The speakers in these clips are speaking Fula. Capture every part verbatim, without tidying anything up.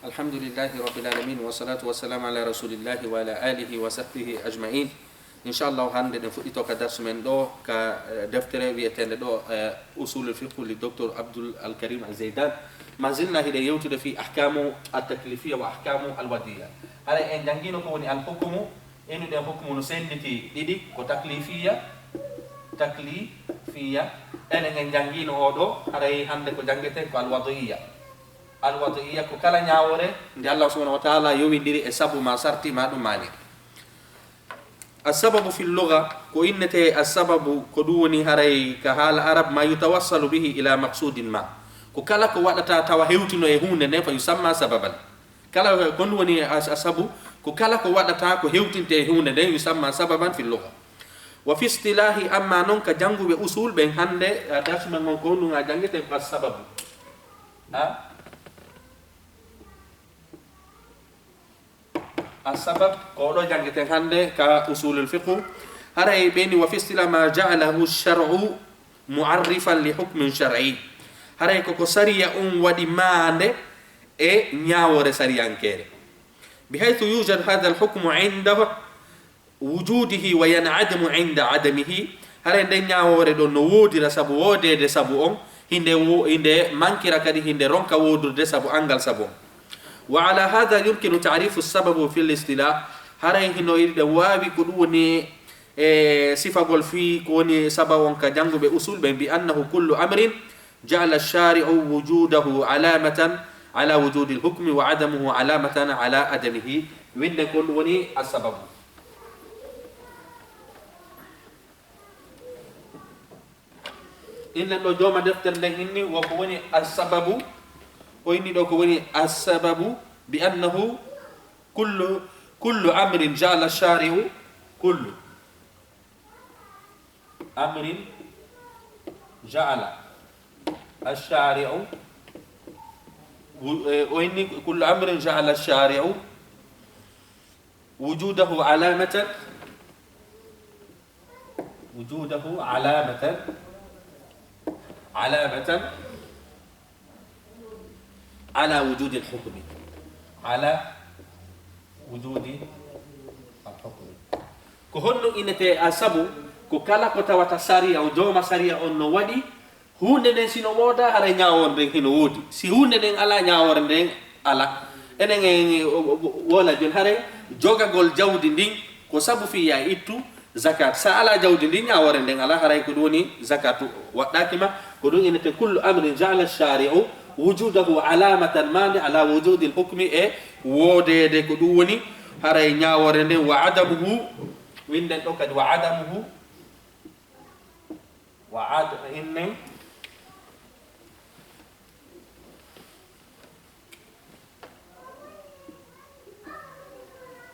Alhamdulillahi Rabbil Alamin, wa salatu wa salam ala Rasulillahi wa ala alihi wa sahbihi ajma'in. Inchallahu, hannde ɗen fuɗɗito ka darsu men ɗo, ka, eh, deftere wi'eteende ɗo, eh, Usulul Fiqh li Docteur Abdul Al Karim Al Zeydan. Ma zilna hiɗen yewtude fi ahkamu at taklifiya wa ahkamu al wadiya. Hara en janngino ko woni al hukmu, inu ɗen hukmu no sennditi ɗiɗi, ko taklifiya, taklifiya. Enen en janngino o ɗo, haray hannde ko janngeten ko al wadiya. Al wadiya ko kala ñaawore nde Allah subhanahu wa ta'ala yowindiri e sabu ma sarti ma ɗum maani. Assababu fil lugha, ko innete assababu, ko ɗum woni haray ka haala arab, ma yutawassalu bihi ila maqsudin ma. Ko kala ko waɗata tawa hewtino e huunde nden, fa yusamma sababan. Kala ko ɗum woni as-, assabu, ko kala ko waɗata ko hewtinte e huunde nden, yusamma sababan fil lugha. Wa fi istilahi, amma non ka jannguɓe usul ɓen hannde, a darsu men on ko ɗum a janngete ko assababu. Ha? Assabab, ko ɗo janngeten hannde ka usulul fiqhu. Haray ɓe ni, wa fi istila ma ja'alahu shar'u mu'arrifan li hukmin shar'i. Haray ko ko sariya on waɗi maande e ñaawore sariyankeere. Bi haythu yujad hadha al hukmu indahu wujudihi wa yan'adamu inda adamihi. Haray nden ñaawore ɗon no woodira sabu woodeede sabu on, hinde wo-, hinde mankira kadi, hinde ronka woodurde sabu angal sabu on. Wa ala hadha yumkinu ta'rifu sababu fil istilah. Haray hino yiɗi ɗen waawi ko ɗum woni e sifagol fii ko woni sababu on ka jannguɓe usul ɓen, bi annahu kullu amrin ja'ala ash-shari'u wujudahu alamatan ala wujudi al-hukmi wa adamuhu alamatan ala adamihi. Winden ko ɗum woni assababu. Innen ɗo jooma deftere nden inni wo ko woni assababu, o inni ɗo ko woni assababu bi annahu kullu, kullu amrin ja'ala ash-shari'u, kullu amrin ja'ala ash-shari'u, wu-, eh, o inni kullu amrin ja'ala ash-shari'u wujudahu alamatan, wujudahu alamatan, alamatan ala wujudi al-hukmi, ala wujudi al-hukmi. Ko honno innete a sabu? Ko kala ko tawata sariya o, jooma sariya on no waɗi huunde nden, si no wooda, haray ñaawore nden hino woodi. Si huunde nden alaa, ñaawore nden alaa. Enen en, o, o, o, wona jon haray jogagol jawdi ndin ko sabu fii ya ittu zakat. Sa alaa jawdi ndin, ñaawore nden alaa, haray ko ɗum woni zakatu waɗɗaaki ma. Ko ɗum innete kullu amrin ja'ala ash-shari'u wujudahu alamatan maande ala wujudi al-hukmi, e woodeede ko ɗum woni haray ñaawore nden, wa adamuhu, winden ɗo kadi wa adamuhu, wa ad-, innen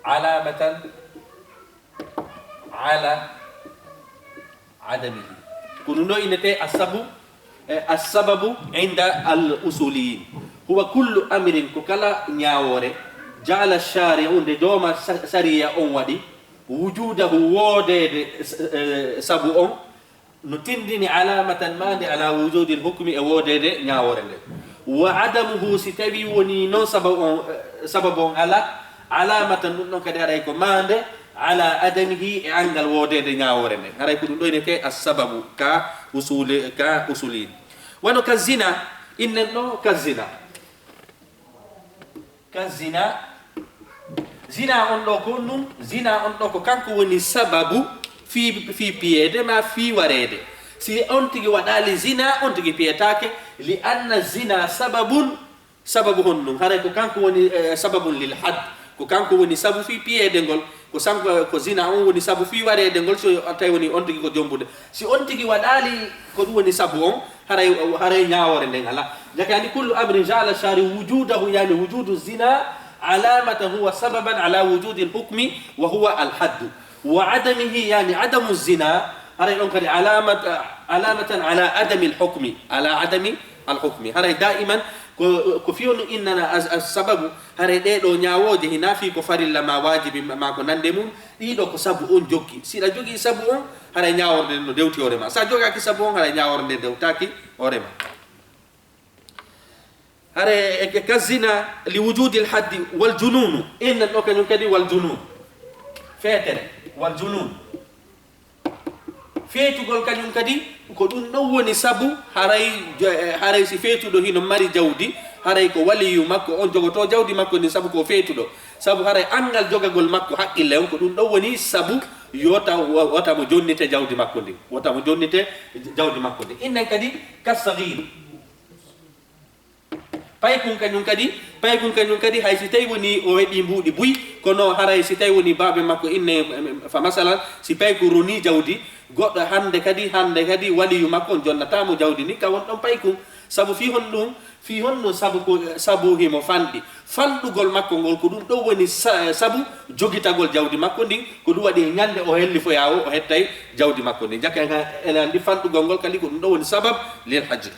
alamatan ala adamihi. Ko ɗum ɗo innete assabu, eh, assababu inda al usuliyin. Huwa kullu amrin, ko kala ñaawore, ja'ala shari'u, nde jooma sa-, sariya on waɗi, wujudahu, woodeede s-, eh, sabu on, no tindini alamatan maande ala wujudil hukmi, e woodeede ñaawore nden. Wa adamuhu, si tawi woni noon sababu on, eh, sababu on ala, alamatan, ɗum ɗon kadi haray ko maande, ala adamihi, e angal woodeede ñaawore nden. Haray ko ɗum ɗo innete assababu ka usuli, ka usuliyin. Wano ka zina, innen ɗo ka zina. Ka zina, zina on ɗo ko ɗum, zina on ɗo ko kanko woni sababu fii, fii piyeede ma fii wareede. Si on tigi waɗaali zina, on tigi piyetaake, li anna zina sababun, sababu honɗum? Haray ko kanko woni, eh, sababun lil had, ko kanko woni sabu fii piyeede ngol. Ko sanko, ko zina on woni sabu fii wareede ngol, so tawi woni on tigi ko jombude. Si on tigi waɗaali ko ɗum woni sabu on, haray, haray ñaawore nden alaa. Jaka yani, kullu amrin ja'ala shari wujudahu, yani wujudu zina, alamatan huwa sababan ala wujudi al-hukmi wa huwa al-haddu. Wa adamihi, yani adamu zina, haray ɗon kadi alamat-, alamatan ala adami al-hukmi, ala adami al-hukmi. Haray daiman ko, ko fii on innana as-, as-sababu, haray ɗee ɗoo ñaawooje hinaa fii ko farilla ma waajibi ma, ma ko nande mum, ɗii ɗoo ko sabu on jokki. Si ɗa jogii sabu on, haray ñaaworde nden no dewti hoore ma. Sa jogaaki sabu on, haray ñaaworde nden dewtaaki hoore ma. Hare e, e ka zina li wujudil haddi wal jununu. Innen ɗo kañum kadi wal junun. Feetere, wal junun. Feetugol kañum kadi, ko ɗum ɗon woni sabu haray jo-, eh, haray si feetuɗo hino mari jawdi, haray ko waliyu makko on jogotoo jawdi makko ndin sabu ko feetuɗo. Sabu haray anngal jogagol makko haqqille on, ko ɗum ɗon woni sabu yo ta-, wo-, wota mo jonnite jawdi makko ndin. Wota mo jonnite jawdi makko ndin. Innen kadi, ka sagiir. Paykun kañum kadi, paykun kañum kadi, hay si tawi woni o heɓi mbuuɗi buy, kono haray si tawi woni baabe makko inne, em, em, fa masalan, si paykun ronii jawdi, goɗɗo hannde kadi, hannde kadi waliyu makko on jonnata mo jawdi ni, ka won ɗon paykun. Sabu fii honɗum, fii honɗum sabu ko, sabu himo fanɗi. Fanɗugol makko ngol ko ɗum ɗon woni sa-, sabu jogitagol jawdi makko ndin, ko ɗum waɗi ñannde o hellifoyaa o, o hettay jawdi makko ndin. Jaka en, en anndi fanɗugol ngol kadi ko ɗum ɗon woni sabab lil hajri.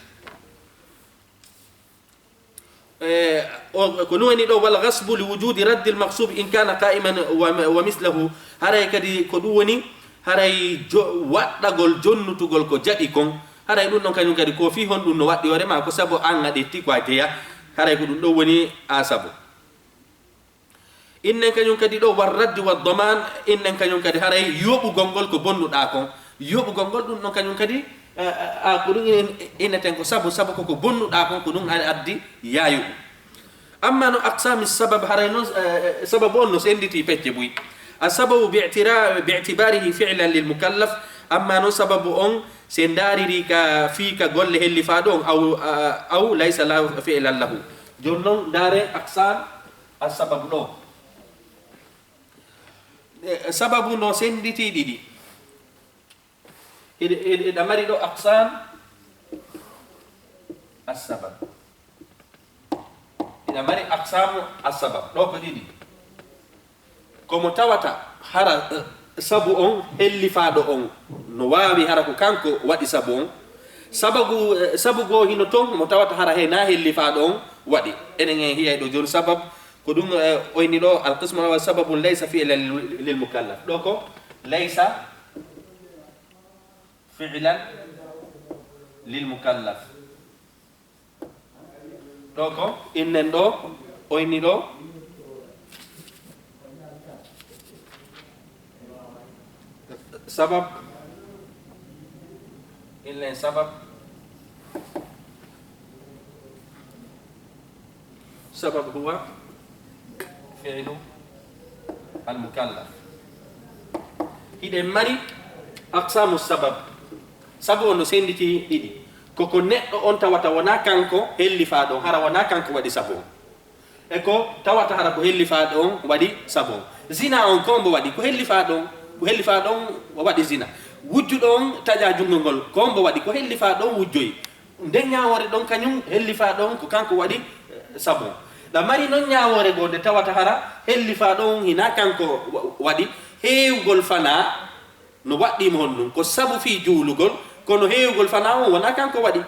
E, o, ko ɗum woni ɗo, wal ghasbu li wujudi raddil maghsub in kana qa'iman wa, wa mislahu. Haray kadi ko ɗum woni, haray jo-, waɗɗagol jonnutugol ko jaɓi kon. Haray ɗum ɗon kañum kadi ko fii honɗum no waɗɗi hoore ma, ko sabu an a ƴetti ko a jeya. Haray ko ɗum ɗon woni a sabu. Innen kañum kadi ɗo, war raddi wa daman, innen kañum kadi haray yoɓugol ngol ko bonnuɗaa kon. Yoɓugol ngol ɗum ɗon kañum kadi, a, a, a, ko ɗum inen, ineten ko sabu, sabu ko ko bonnuɗaa kon, ko ɗum a-, addi yaayu. Amma no aqsami sabab, haray noon, eh, eh, sababu on no sennditi pecce buy. A sababu bi i'tira-, bi i'tibarihi fi'lan lil mukallaf, amma noon sababu on, se ndaariri ka fii ka golle hellifaaɗo on, aw, a, aw laysa la fi'lan lahu. Jooni noon, ndaare aqsam, a sababu ɗo. E, sababu no sennditi ɗiɗi. Hiɗa, hiɗa, hiɗa mari ɗo aqsam as-sabab. Hiɗa mari aqsamu as-sabab. Ɗo ko ɗiɗi. Ko mo tawata hara, eh, sabu on hellifaaɗo on no waawi hara ko kanko waɗi sabu on. Sababu, eh, sabu goo hino ton mo tawata hara he na hellifaaɗo on waɗi. Enen en hiyay ɗo jooni sabab. Ko ɗum, eh, o inni ɗo, al-qismu al-awwal sababun laysa fi'lan lil, lil mukallaf. Ɗo ko laysa fi'lan lil mukallaf. Ɗo ko innen ɗo, o inni ɗo, sabab, innen sabab. Sabab huwa fi'lu al-mukallaf. Hiɗen mari aqsamu sabab. Sabu on no sennditi ɗiɗi. Ko ko neɗɗo on tawata wonaa kanko hellifaaɗo on, hara wonaa kanko waɗi sabu on. E ko tawata hara ko hellifaaɗo on waɗi sabu on. Zina on ko mbo waɗi? Ko hellifaaɗo on, ko hellifaaɗo on waɗi zina. Wujjuɗo on taƴaa junngo ngol, ko mbo waɗi? Ko hellifaaɗo on wujjoyi. Nden ñaawoore ɗon kañum hellifaaɗo on ko kanko waɗi, eh, sabu on. Ɗa mari non ñaawoore goo nde tawata hara hellifaaɗo on hinaa kanko wa-, waɗi. Heewgol fanaa no waɗɗii mo honɗum? Ko sabu fii juulugol, kono heewgol fanaa on wonaa kanko waɗi.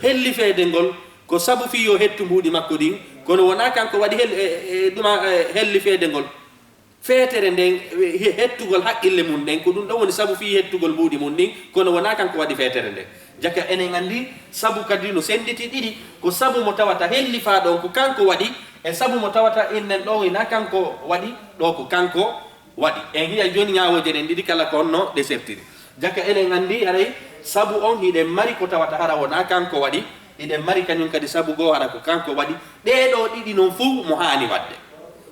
Hellifeede ngol ko sabu fii yo hettu mbuuɗi makko ɗin, kono wonaa kanko waɗi hel-, e, e, ɗuma, e, hellifeede ngol. Feetere nden, he-, hettugol haqqille mun ɗen, ko ɗum ɗon woni sabu fii hettugol mbuuɗi mun ɗin, kono wonaa kanko waɗi feetere nden. Jaka enen anndi sabu kadi no sennditi ɗiɗi, ko sabu mo tawata hellifaaɗo on ko kanko waɗi, e sabu mo tawata innen ɗo hinaa kanko waɗi, ɗo ko kanko waɗi. En hiya jooni ñaawooje ɗen ɗiɗi kala ko honno ɗe sertiri. Jaka enen anndi haray sabu on hiɗen mari ko tawata hara wonaa kanko waɗi, hiɗen mari kañum kadi sabu goo hara ko kanko waɗi. Ɗee ɗoo ɗiɗi non fow mo haani waɗde.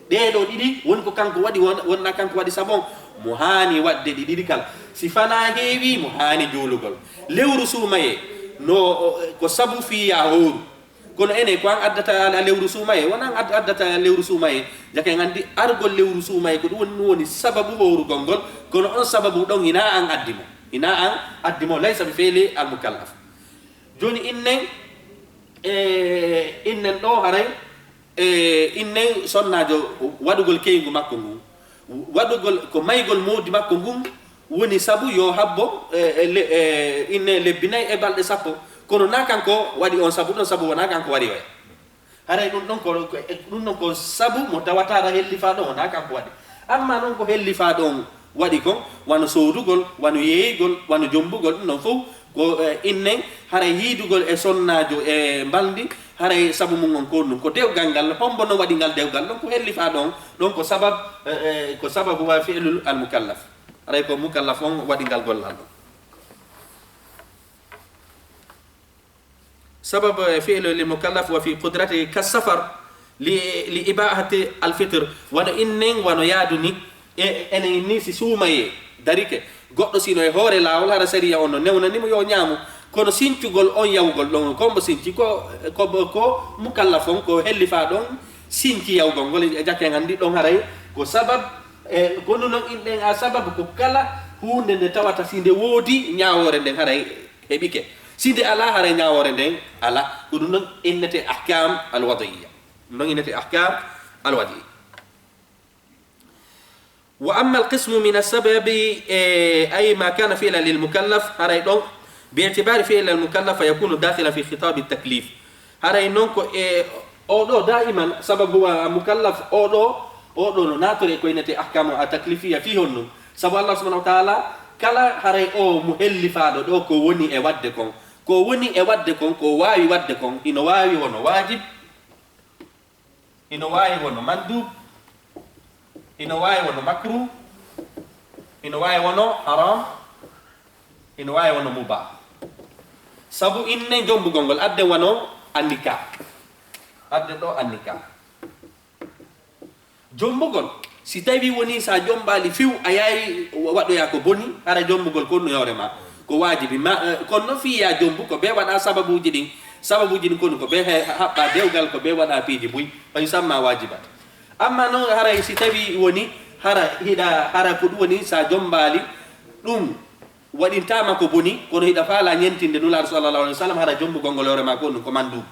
Ɗee ɗoo ɗiɗi woni ko kanko waɗi, won-, wonaa kanko waɗi sabu on. Mo haani waɗde ɗi ɗiɗi kala. Si fanaa heewii, mo haani juulugol. Lewru suumayee, no, o, ko sabu fii yaa hooru. Kono enen ko an addata a lewru suumayee, wonaa an ad-, addata lewru suumayee. Jaka en anndi argol lewru suumayee ko ɗum woni, ɗum woni sababu hoorugol ngol, kono on sababu ɗon hinaa an addi mo. Hinaa an addi mo, laysa bi fi'li al-mukallaf. Jooni innen, e, innen ɗo haray, e, innen sonnaajo waɗugol keyngu makko ngun. Waɗugol ko maygol moodi makko ngun woni sabu yo habbo, e, e, le-, e, inne lebbi nayi e balɗe sappo. Kono naa kanko waɗi on sabu ɗon, sabu wonaa kanko waɗi oya. Haray ɗum ɗon ko, ko, e, ɗum ɗon ko sabu mo tawata hara hellifaaɗo wonaa kanko waɗi. Amma non ko hellifaaɗo on waɗi kon, wano soodugol, wano yeeyigol, wano jombugol, ɗum ɗon fow Ko, eh, innen, haray hiidugol e sonnaajo e mbalndi, haray sabu mum on ko ɗum. Ko dewgal ngal, hombo no waɗi ngal dewgal ɗon? Ko hellifaa ɗon, ɗon ko sabab, eh, eh, ko sababu wa fi'lul al mukallaf. Haray ko mukallaf on waɗi ngal gollal ɗon. Sabab, eh, fi'lu lil mukallaf wa fi qudratihi ka safar li, li ibahati al fitr. Wano innen, wano yaadu ni, e, enen ni si suumayee darike, goɗɗo sino e hoore laawol, hara sariya on no newnani mo yo ñaamu. Kono sincugol on yawgol ɗon, ko mbo sinci ko, ko, ko mukallaf on, ko hellifaa ɗon sinci yawgol ngol, e jake nganndi ɗon haray ko sabab, e, ko ɗum non inɗen a sabab ko kala huunde nde tawata si nde woodi, ñaawoore nden haray heɓike. Si nde alaa, haray ñaawoore nden alaa. Ko ɗum non innete ahkam al wad'iyya. Ɗum non innete ahkam al wad'iyya. Wa amma al qismu min as-sababi, eh, ay ma kana fi'lan lil mukallaf, haray ɗon, bi i'tibari fi'l al mukallaf fa yakunu dakhilan fi khitab at taklif. Haray non ko e o ɗo daiman sababu wa mukallaf o ɗo, o ɗo no naatore ko innete ahkamu at taklifiya fi honno. Sabu Allah subhanahu wa ta'ala kala haray o mo hellifaaɗo ɗo ko woni e waɗde kon. Ko woni e waɗde kon, ko waawi waɗde kon, hino waawi wono waajib, hino waawi wono mandub, hino waawi wono makruh, hino waawi wono haram, hino waawi wono mubah. Sabu inne jombugol ngol adde wano annika. Adde ɗo annika. Jombugol, si tawi woni sa jombaali fiw, a yawi wa-, waɗoya ko boni, hara jombugol ko no hoore ma. Ko waajibi ma, eh, kono no fiya jombu, ko be waɗa sababuji ɗin. Sababuji ɗin kono ko be he-, haɓɓa dewgal, ko be waɗa piiji buy, fa yusamma waajibat. Amma non haray si tawi woni, hara hiɗa, hara ko ɗum woni sa jombaali ɗum, waɗintaama ko boni, kono hiɗa faala ñentinde Nulaaɗo sallallahu alaihi wasallam, hara jombugol ngol hoore ma ko ɗum ko mandub.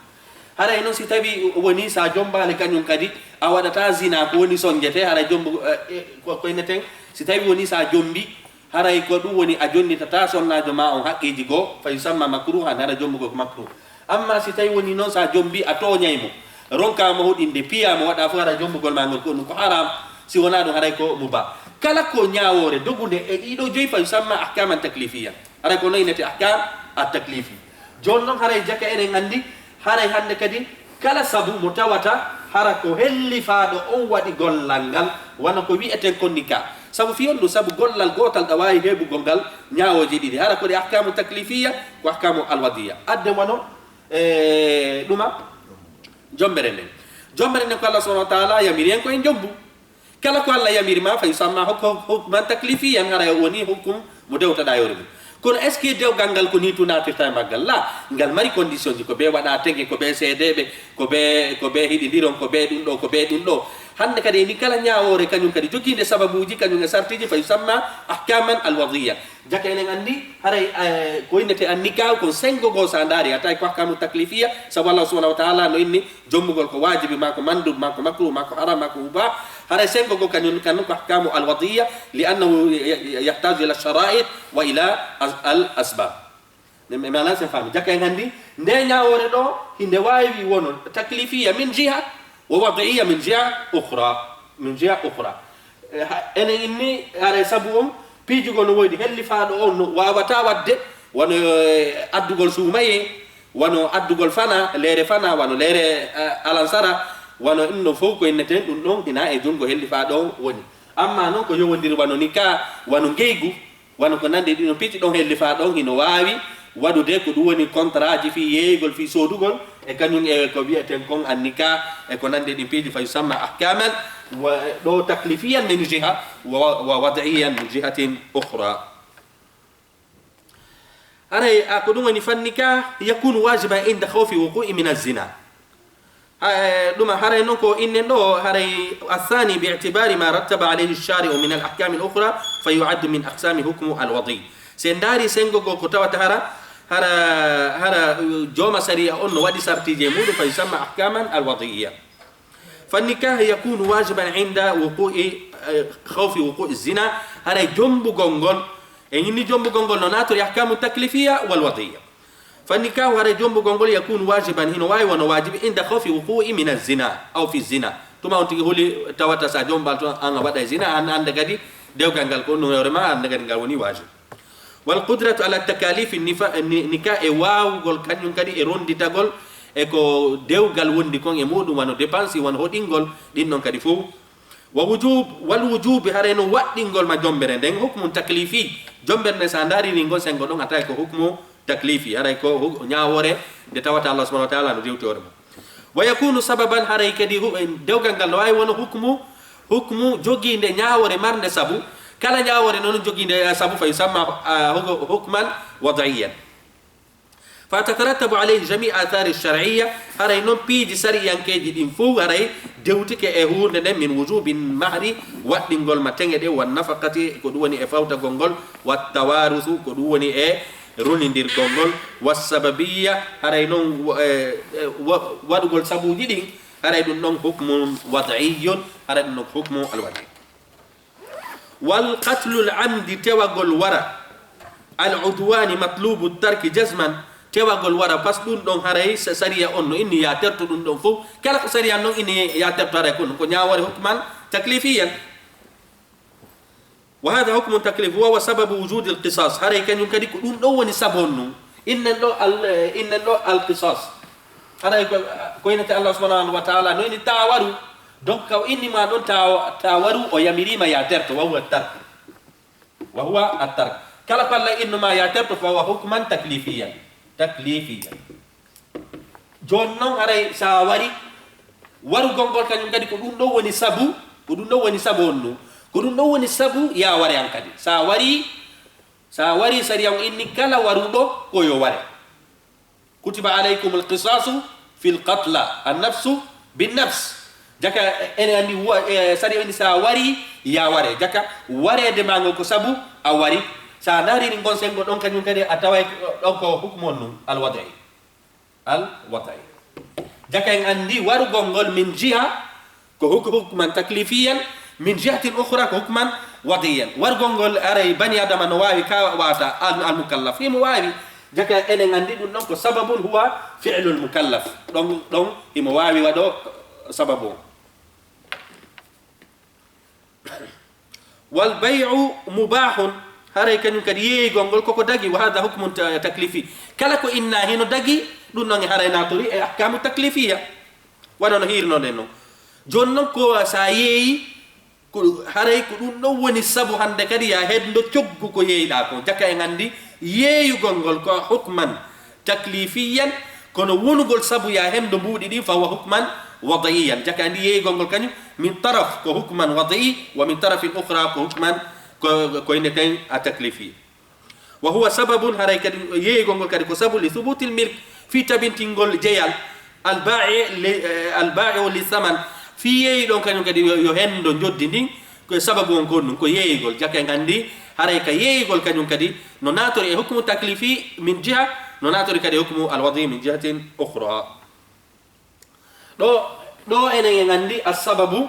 Haray non si tawi woni sa jombaali kañum kadi, a waɗata zina ko woni sonjete, hara jombu, eh, eh, ko, ko inneten, si tawi woni sa jombi, haray ko ɗum woni a jonnitata sonnaajo ma on haqqeeji goo, fa yusamma makruhan, hara jombugol ko makruh. Amma si tawi woni non sa jombi a tooñay mo, ronka mo hoɗinde, piya mo, waɗa fof hara jombugol ma ngol ko ɗum ko haram, si wona ɗum haray ko mubah. Kala ko ñaawoore dogunde e ɗiɗo joyi fa yusamma ahkaman taklifiya. Haray ko noynete ahkam at taklifi. Jooni non haray jaka eɗen anndi, haray hannde kadi kala sabu mo tawata hara ko hellifaaɗo on waɗi gollal ngal, wano ko wi'eten kon nika. Sabu fii honɗum? Sabu gollal gootal ɗa waawi heɓugol ngal ñaawooje ɗiɗi. Hara ko ɗe ahkamu taklifiya, ko ahkamu alwadiya. Adde wano, e, ɗuma, jombere nden. Jombere nden ko Allah subhanahu wa ta'ala yamiri en ko en jombu. Kala ko Allah yamiri ma, fa yusamma huk-, huk-, hukman taklifiyan, hara woni hukum mo dewtaɗa e hoore mum. Kono est-ce que dewgal ngal ko ni tu naatirta e maggal? La, ngal mari condition ji, ko be waɗa tege, ko be seedeeɓe, ko be, ko be hiɗindiron, ko be ɗum ɗo, ko be ɗum ɗo. Hannde kadi ni kala ñaawoore kañum kadi jogiinde sababuuji, kañum e sartiji, fa yusamma ahkaman alwadiya. Jaka enen anndi, haray, eh, ko innete an nikaahu kon senngo goo sa ndaari, a tawi ko ahkamu taklifiya, sabu Allah subhanahu wa ta'ala no inni, jombugol ko waajibi, ma ko mandub, ma ko makruh, ma ko haram, ma ko mubah. Haray senngo goo kañum, kañum ko ahkamu alwadiya, li annahu ya-, ya-, yahtaju ila shara'i wa ila as-, al asbab. Mi, mi, mi alaa sen faami. Jaka en anndi, nde ñaawoore ɗo, hinde waawi wono taklifiya min jiha, wa wadiya min jiha ukhra, min jiha ukhra. E, ha, enen inni, haray sabu on, piiji goo no woodi, hellifaaɗo on no waawata waɗde, wano, e, addugol suumayee, wano addugol fana, leere fana, wano leere, e, alansara, wano ɗum ɗon fof ko inneten ɗum ɗon hina e junngo hellifaaɗo on woni. Amma non ko yowondiri wano nika, wano ngeygu, wano ko nandi ɗin piiji ɗon hellifaa ɗon hino waawi waɗude ko ɗum woni contrat ji fii yeeygol, fii soodugol, e kañum e ko wi'eten kon annika, e ko nandi ɗin piiji fa yusamma ahkaman, wa, ɗo taklifiyan min jiha, wa, wa wad'iyan min jihatin ukhra. Haray, a, ko ɗum woni fanni ka, yakunu wajiban inda khawfi wuqu'i min az-zina. Ha, e, ɗum haray non ko innen ɗo, haray athani bi i'tibari ma rattaba alayhi ash-shari'u min al-ahkami al-ukhra, fa yu'addu min aqsami hukmu al-wadi. Se ndaari senngo goo ko tawata hara, hara, hara, uh, jooma sariya on no waɗi sartiji e muɗum, fa yusamma ahkaman al-wadiyya. Fa nikah yakunu wajiban inda wuqu'i, eh, khawfi wuqu'i zina, haray jombugol ngol. E inni jombugol ngol no naatori ahkamu taklifiya wal wadiyya. Fa nikahu, haray jombugol ngol, yakunu wajiban, hino waawi wono waajibi, inda khawfi wuqu'i min az-zina, aw fi zina. Tuma on tigi huli tawata sa jombaali tun an a waɗay zina, an annda kadi dewgal ngal ko ɗum hoore ma, annda kadi ngal woni wajibi. Wal qudratu ala takalifi nifa- ni- nika, e waawugol kañum kadi e ronnditagol e ko dewgal wondi kon e muɗum, wano dépense, wano hoɗingol, ɗin ɗon kadi fow. Wa wujub, wal wujubi, haray no waɗɗingol ma jombere nden, hukmun taklifi. Jombere nden, sa ndaariri ngol senngo ɗon, a taway ko hukmu taklifi, haray ko hu- ñaawoore nde tawata Allah subhanahu wa ta'ala no rewti hoore mum. Wa yakunu sababan, haray kadi hu- dewgal ngal no waawi wona hukmu, hukmu jogiinde ñaawoore marnde sabu. Kala ñaawoore non jogiinde sabu, fa yusamma, ah, hu- hukman wad'iyyan. Fa tatarattabu alayhi jami'u athari shar'iyya, haray non piiji sariyankeeji ɗin fow haray dewtike e huunde nden, min wujubin mahri, waɗɗingol ma teŋe ɗe, wan nafaqati, ko ɗum woni e fawtagol ngol, wat tawarusu, ko ɗum woni e ronindirgol ngol, was sababiyya, haray non, eh, eh, wa- waɗugol sabuuji ɗin, haray ɗum ɗon hukmun wad'iyyun, haray ɗum ɗon hukmu alwadi. Wal qatlul amdi, tewagol wara, al udwani matlubu tarki jazman, tewagol wara, pas ɗum ɗon haray sa- sariya on no inni ya terto ɗum ɗon fow. Kala ko sariya non inni ya terto haray ko ɗum ko ñaawore hukman taklifiyan. Wa hadha hukmun taklif, wa huwa sababu wujudil qisas. Haray kañum kadi ko ɗum ɗon woni sabu on nun. Innen ɗo al, eh, innen ɗo al qisas. Haray ko, ko innete Allah subhanahu wa ta'ala no inni tawaru. Donc, ka o inni ma ɗon taw-, tawaru, o yamiri ma ya terto, wa huwa tark. Wa huwa at-tark. Kala ko Allah innu ma ya terto, fa huwa hukman taklifiyan. Taklifiyan. Jooni non haray sa wari, warugol ngol kañum kadi ko ɗum ɗon woni sabu, ko ɗum ɗon woni sabu on nun. Ko ɗum ɗon woni sabu ya ware an kadi. Sa wari, sa wari sariya on inni kala waruɗo ko yo ware. Kutiba alaykumul qisasu fil qatla, an nafsu bin nafs. Jaka ene andi wa- e, sariya on inni sa wari ya ware. Jaka wareede ma ngol ko sabu a wari. Sa ndaariri ngon senngo ɗon kañum kadi a taway ɗon ko hukmu on nun, al wad'i. Al wad'i. Jaka en andi warugol ngol min jiha ko huk- hukman taklifiyan, min jihatin ukhra ko hukman wad'iyan. Warugol ngol aray bani adama no waawi ka wata al, al mukallaf. Himo waawi, jaka enen andi ɗum ɗon ko sababun huwa fi'lul mukallaf. Ɗon, ɗon himo waawi waɗo sababu. Wal bay'u mubahun, haray kañum kadi yeeyigol ngol koko dagi, wa hadha hukmun ta- taklifi. Kala ko inna hino dagi, ɗum ɗon e haray natori e ahkamu taklifiya. Wano no hiirnoɗen non. Jooni non ko sa yeeyi, ko haray ko ɗum ɗon woni sabu hande kadi ya heddo coggu ko yeeyɗa ko. Jaka en andi yeeyugol ngol ko hukman taklifiyan, kono wonugol sabu ya hendo mbuuɗi ɗin fa huwa hukman wad'iyan. Jaka andi yeeyugol ngol kañum min taraf ko hukman wad'i, wa min tarafin ukhra ko hukman ko, ko inneten a taklifi. Wa huwa sababun, haray kadi yeeyugol ngol kadi ko sabu li thubutil milk, fi tabintingol jeyal, al ba'i li, eh, al ba'i'u li saman, fi yeeyi ɗon kañum kadi yo, yo hendo njoddi ndin, ko sababu on ko ɗum, ko yeeyugol. Jaka en andi haray ka yeeyugol kañum kadi no natori e hukmu taklifi min jiha, no natori kadi e hukmu al wad'i min jihatin ukhra. Ɗo, ɗo enen en andi as sababu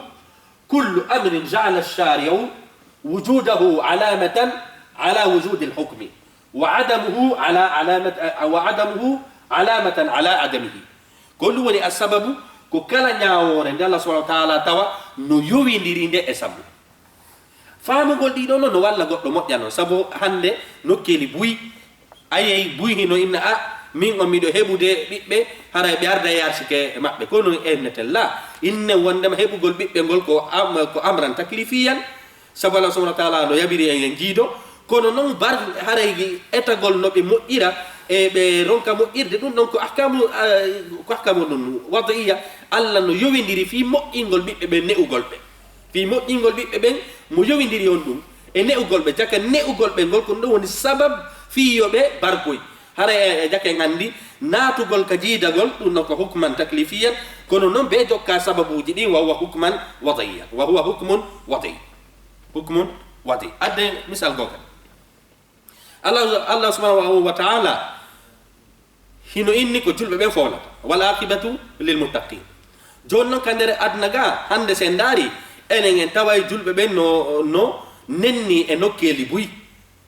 kullu amrin ja'ala ash-shari'u wujudahu alamatan ala wujudil hukmi wa adamuhu ala alamat-, wa adamuhu alamatan ala adamihi. Ko ɗum woni as sababu ko kala ñaawoore nde Allah subhanahu wa ta'ala tawa no yowindiri nde e sabu. Faamugol ɗiɗo noon no walla goɗɗo moƴƴa noon, sabu hannde nokkeeli buy, a yiyay buy hino inna, "A, min on miɗo heɓude ɓiɓɓe, haray ɓe arda yarsike e maɓɓe." Kono inneten la, innen wonndema heɓugol ɓiɓɓe ngol ko am-, ko amran taklifiyan, sabu Allah subhanahu wa ta'ala no yamiri en en jiido. Kono noon bar-, haray etagol no ɓe moƴƴira, e ɓe ronka moƴƴirde, ɗum ɗon ko ahkamu, ah, ko ahkamu ɗum wadaiya. Allah no yowindiri fii moƴƴingol ɓiɓɓe ɓe, ne'ugol ɓe. Fii moƴƴingol ɓiɓɓe ɓen, mo yowindiri on ɗum e ne'ugol ɓe, jaka ne'ugol ɓe ngol, ko ɗum woni sabab fii yo ɓe barkoy. Hara e, e jaka en anndi, naatugol ka jiidagol, ɗum non ko hukman taklifiyan, kono non ɓe jokka sababuuji ɗin, wa huwa hukman wadaiyan, wa huwa hukmun wadai. Hukmun wadai. Adde misal goo kadi. Allah, Allah subhanahu wa ta'ala hino inni ko julɓe ɓen fowlata. "Wal aqibatu lil muttaqin." Jooni non ka nder aduna ga, hannde sen ndaari, enen en taway julɓe ɓen no, no nenni e nokkeeli buy.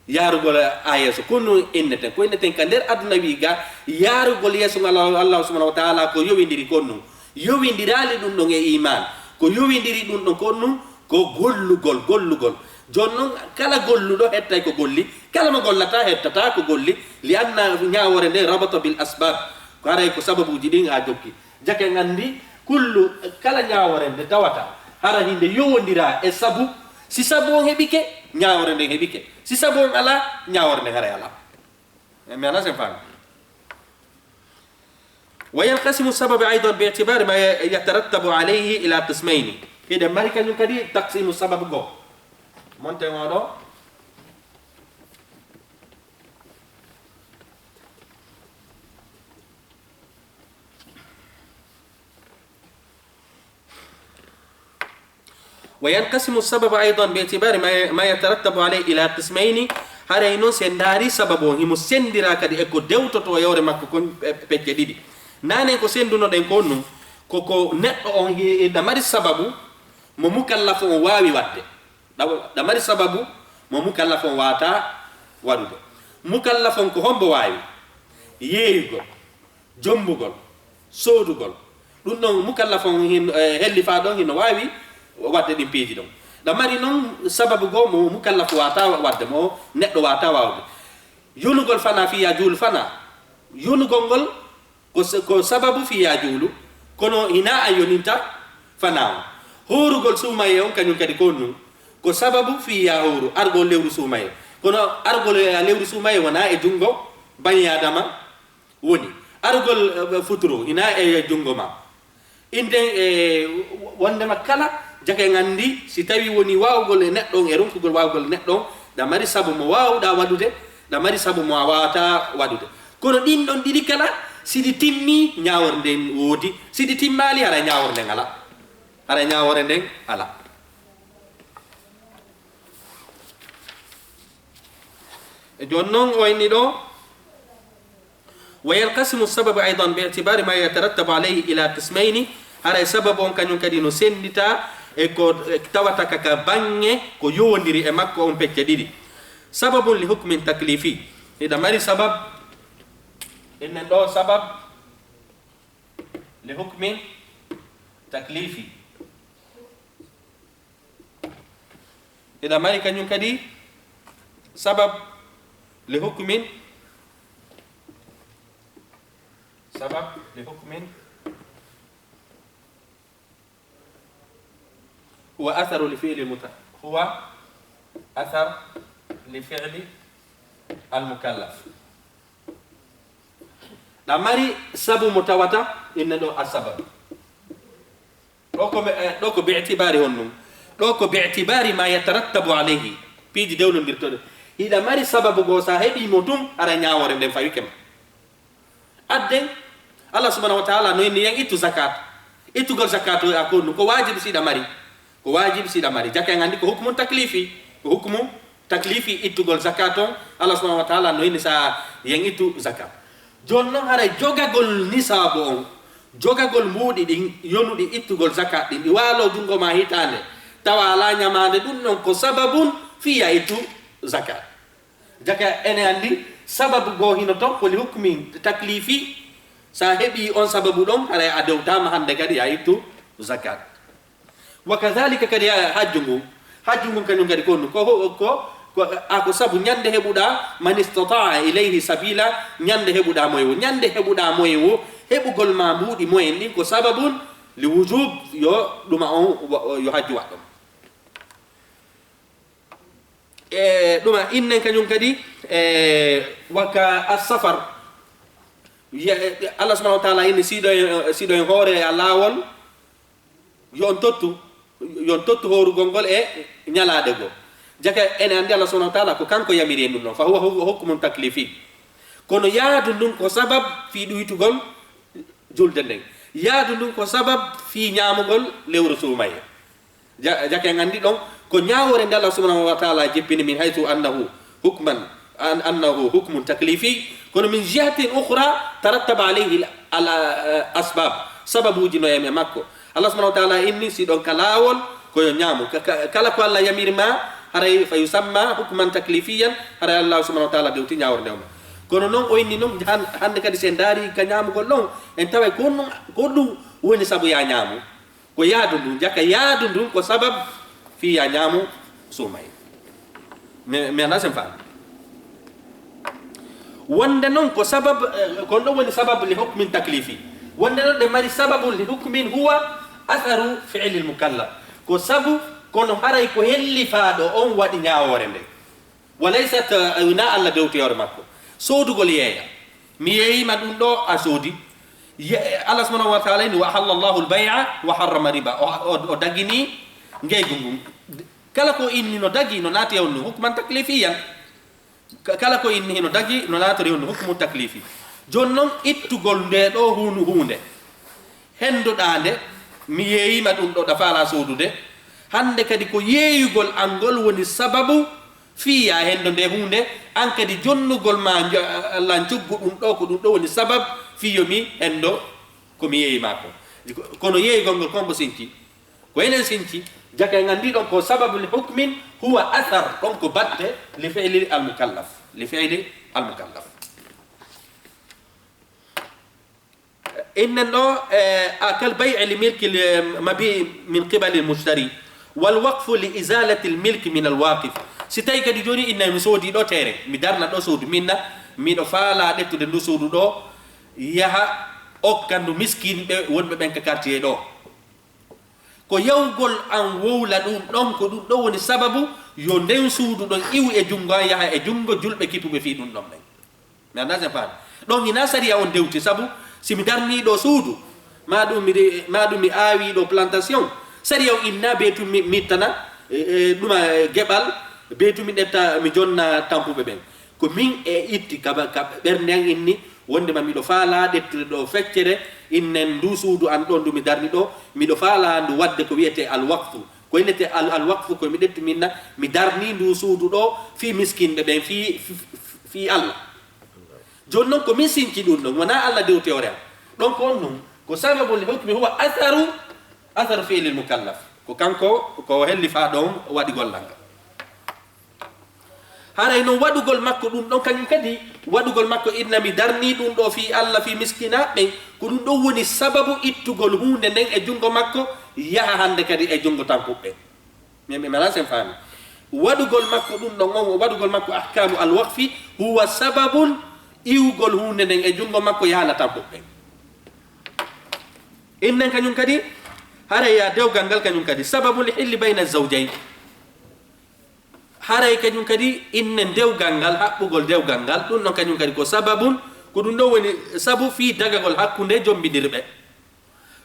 Yaarugol haa yeeso, ko no inneten, ko inneten ka nder aduna wi ga, yaarugol yeeso ngal Allah, Allah subhanahu wa ta'ala ko yowindiri kon nun. Yowindiraali ɗum ɗon e iman. Ko yowindiri ɗum ɗon kon nun, ko gollugol, gollugol. Jooni noon, kala golluɗo hettay ko golli, kala mo gollataa hettataa ko golli, li anna ñaawoore nde rabata bil asbab, ko haray ko sababuuji ɗin haa jokki. Jake en anndi, kullu, kala ñaawoore nde tawata hara hinde yowondira e sabu, si sabu on heɓike, ñaawoore nden heɓike. Si sabu on alaa, ñaawoore nden haray alaa. E mi alaa sen faami. Wa yanqasimu sababu aydan bi itibari ma yatarattabu alayhi ila qismayni. Hiɗen mari kañum kadi taqsimu sababu goo. Monten oo ɗoo. Wa yanqasimu sababu aydan bi itibari ma, ma yatarattabu alayhi ila qismayni. Haray noon, si en ndaari sababu on, himo senndira kadi e ko dewtotoo yewre makko kon, e pecce ɗiɗi. Nanen ko senndunoɗen kon nun, ko, ko neɗɗo on hi-, hiɗa mari sababu mo mukallafo on waawi waɗde. Ɗa, ɗa mari sababu mo mukallafo on waawataa waɗude. Mukallafo on ko hombo waawi? Yeeyugol, jommbugol, soodugol. Ɗum ɗon mukallafo on hin-, eh, hellifaaɗo on hino waawi waɗde ɗin piiji ɗon. Ɗa mari non sababu goo mo mukallafo waawataa waɗde, mo neɗɗo waawataa waawde. Yonugol fanaa fii yaa juulu fanaa. Yonugol ngol ko s-, ko sababu fii yaa juulu, kono hinaa a yoninta fanaa on. Hoorugol suumayee on kañum kadi ko nun, ko sababu fii yaa hooru, argol lewru suumayee. Kono argol e lewru suumayee wonaa e junngo banii Aadama woni. Argol, eh, futuro hinaa e junngo maa. Inden, e wondema kala jake en anndi, si tawi woni waawugol e neɗɗo on, e ronkugol waawugol e neɗɗo on, ɗa mari sabu mo waawuɗaa waɗude, ɗa mari sabu mo a waawataa waɗude. Kono ɗin ɗon ɗiɗi kala, si ɗi timmii, ñaawoore nden woodi. Si ɗi timmaali, hara ñaawoore nden alaa. Hara ñaawoore nden alaa. E jooni non, o inni ɗoo, wa yanqasimu sababu aydan bi itibari ma yatarattabu alayhi ila qismayni. Haray sababu on kañum kadi no senndita e ko, e tawata ka, ka baŋŋe ko yowondiri e makko on pecce ɗiɗi. Sababun li hukmin taklifi. Hiɗa mari sabab, innen ɗoo sabab li hukmin taklifi. Hiɗa mari kañum kadi sabab li hukmin, sabab li hukmin, huwa atharu li fi'li muta-, huwa athar li fi'li al mukallaf. Ɗa mari sabu mo tawata, inna ɗoo a sababu. Ɗoo ko, eh, ɗoo ko bi itibari honɗum? Ɗoo ko bi itibari ma yatarattabu alayhi. Piiji dewlondirtoɗe. Hiɗa mari sababu goo, sa heɓii mo tun, hara ñaawoore nden fawike ma. Adden, Allah subhanahu wa ta'ala no inni yen ittu zakat. Ittugol zakat o, a ko honɗum? Ko waajibi si hiɗa mari. Ko waajibi si hiɗa mari. Jaka en anndi ko hukmun taklifi. Ko hukmu taklifi ittugol zakat on. Allah subhanahu wa ta'ala no inni sa yen ittu zakat. Jooni non, haray jogagol nisaabu on, jogagol mbuuɗi ɗin yonuɗi ittugol zakat ɗin, ɗi waaloo junngo maa hitaande, tawa alaa ñamaande, ɗum ɗon ko sababun fii yaa ittu zakat. Jaka ene anndi sababu goo hino ton ko li hukmi taklifi, sa heɓii on sababu ɗon, haray a dewtaama hannde kadi yaa ittu zakat. Wa kadhalika kadi ha-, hajju ngun. Hajju ngun kañum kadi ko, ko, ko, ko, a ko sabu ñande heɓuɗaa man istata'a ilayhi sabila, ñande heɓuɗaa moyewu. Ñande heɓuɗaa moyewu, heɓugol ma mbuuɗi moyen ɗin ko sababun li wujub yo ɗuma on wa-, yo hajju waɗɗon. E ɗuma innen kañum kadi, e, waka as-safar. Ye-, Allah subhanahu wa ta'ala inni siɗo en, siɗo en hoore a laawol, yo on tottu, yo on tottu hoorugol ngol e ñalaaɗe goo. Jaka ene anndi Allah subhanahu wa ta'ala ko kanko yamiri en ɗum ɗon. Fa huwa hu-, hukmun taklifi. Kono yaadu ndun ko sabab fii ɗuytugol julde nden. Yaadu ndun ko sabab fii ñaamugol lewru suumayee. Ja-, jaka en anndi ɗon ko ñaawoore nde Allah subhanahu wa ta'ala jippini min haythu annahu hukman, an-, annahu hukmun taklifi, kono min jihatin ukhra tarattaba alayhi al, al, eh, asbab, sababuuji no e makko. Allah subhanahu wa ta'ala inni si ɗon ka laawol ko yo ñaamu. Ka, ka, kala ko Allah yamiri ma, haray fa yusamma hukman taklifiyan, haray Allah subhanahu wa ta'ala bewti ñaawoore nde on. Kono non o inni non han-, hannde kadi si en ndaari ka ñaamugol ɗon, en taway ko ɗum, ko ɗum woni sabu yaa ñaamu. Ko yaadu ndun, jaka yaadu ndun ko sabab fii yaa ñaamu suumayee. Mi, mi anndaa sen faami. Wonde noon ko sabab, eh, ko ɗum woni sababu li hukmin taklifi. Wonde noon ɗe mari sababu li hukmin huwa atharu fi'lil mukallaf. Ko sabu, kono haray ko hellifaaɗo on waɗi ñaawoore nde. Wa laysat, eh, wonaa Alla dewti hoore makko. Soodugol yeeya. Mi yeeyima ɗum ɗo, a soodi. Ye-, Allah subhanahu wa ta'ala inni, "Wa ahalla Allahu al-bay'a wa harrama riba." O, o, o dagini ngeygu ngun. Kala ko inni no dagi, no naati e on hukman taklifiyan. Ka-, kala ko inni hino dagi, no naatiri on hukmu taklifi. Jooni noon, ittugol nde ɗo hunu-, huunde. Hennduɗaa nde, mi yeeyima ɗum ɗo, ɗa faalaa soodude. Hannde kadi ko yeeyugol an ngol woni sababu fii ya henndo nde huunde, an kadi jonnugol ma njo-, lan coggu ɗum ɗo, ko ɗum ɗo woni sabab fii yo mi henndo ko mi yeeyima ko. Kono yeeyugol ngol ko mbo sinci. Ko enen sinci, jaka en anndi ɗon ko sababu li hukmin huwa athar, ɗon ko batte li fi'li al mukallaf, li fi'li al mukallaf. Innen ɗo, eh, a kal bay'i li milki li, mabi min qibali al mushtari, wal waqfu li izalati al milki min al waqif. Si tawi kadi jooni inna mi soodi ɗo teere, mi darna ɗo suudu, minna miɗo faalaa ƴettude ndu suudu ɗo, yaha okka ndu miskinɓe wonɓe ɓen ka quartier ɗo. Ko yawgol an wowla ɗum ɗon, ko ɗum ɗon woni sababu yo nden suudu ɗon iwu e junngo an, yaha e junngo julɓe kippuɓe fii ɗum ɗon ɓen. Mi anndaa sen faami. Ɗon hinaa sariya on dewti, sabu si mi darnii ɗo suudu, maa ɗum mi re-, maa ɗum mi aawii ɗo plantation, sariya on innaa bee tun mi, mi ittana, e, e, ɗuma, e, geɓal, bee tun mi ƴetta, mi jonna tampuɓe ɓen. Ko min e itti ka, ka ɓernde an inni, wonndema miɗo faalaa ƴettude ɗo feccere, innen ndu suudu an ɗo ndu mi darni ɗo, miɗo faalaa ndu waɗde ko wiyetee al waqfu. Ko innetee al, al waqfu ko mi ƴettu minna, mi darni ndu suudu ɗo fii miskinɓe ɓen, fii, fii, fii Alla. Jooni noon ko min sinci ɗum ɗon, wonaa Alla dewti hoore am. Ɗon ko on ɗum, ko sababu li hukmi huwa atharu, atharu fi'lil mukallaf. Ko kanko, ko hellifaaɗo on waɗi gollal ngal. Haray noon waɗugol makko ɗum ɗon, kañum kadi waɗugol makko inna mi darnii ɗum ɗo fii Alla, fii miskinaaɓe ɓen, ko ɗum ɗon woni sababu ittugol huunde nden e junngo makko, yaha hannde kadi e junngo tampuɓe ɓen. Mi, mi, mi alaa sen faami. Waɗugol makko ɗum ɗon on, waɗugol makko ahkaamu al-waqfi, huwa sababun iwgol huunde nden e junngo makko, yaha na tampuɓe ɓen. Innen kañum kadi, haray ya dewgal ngal kañum kadi, sababu li hilli bayna zawjayn. Haray kañum kadi inne dewgal ngal, haɓɓugol dewgal ngal, ɗum ɗon kañum kadi ko sababun, ko ɗum ɗon woni sabu fii dagagol hakkunde jombindirɓe.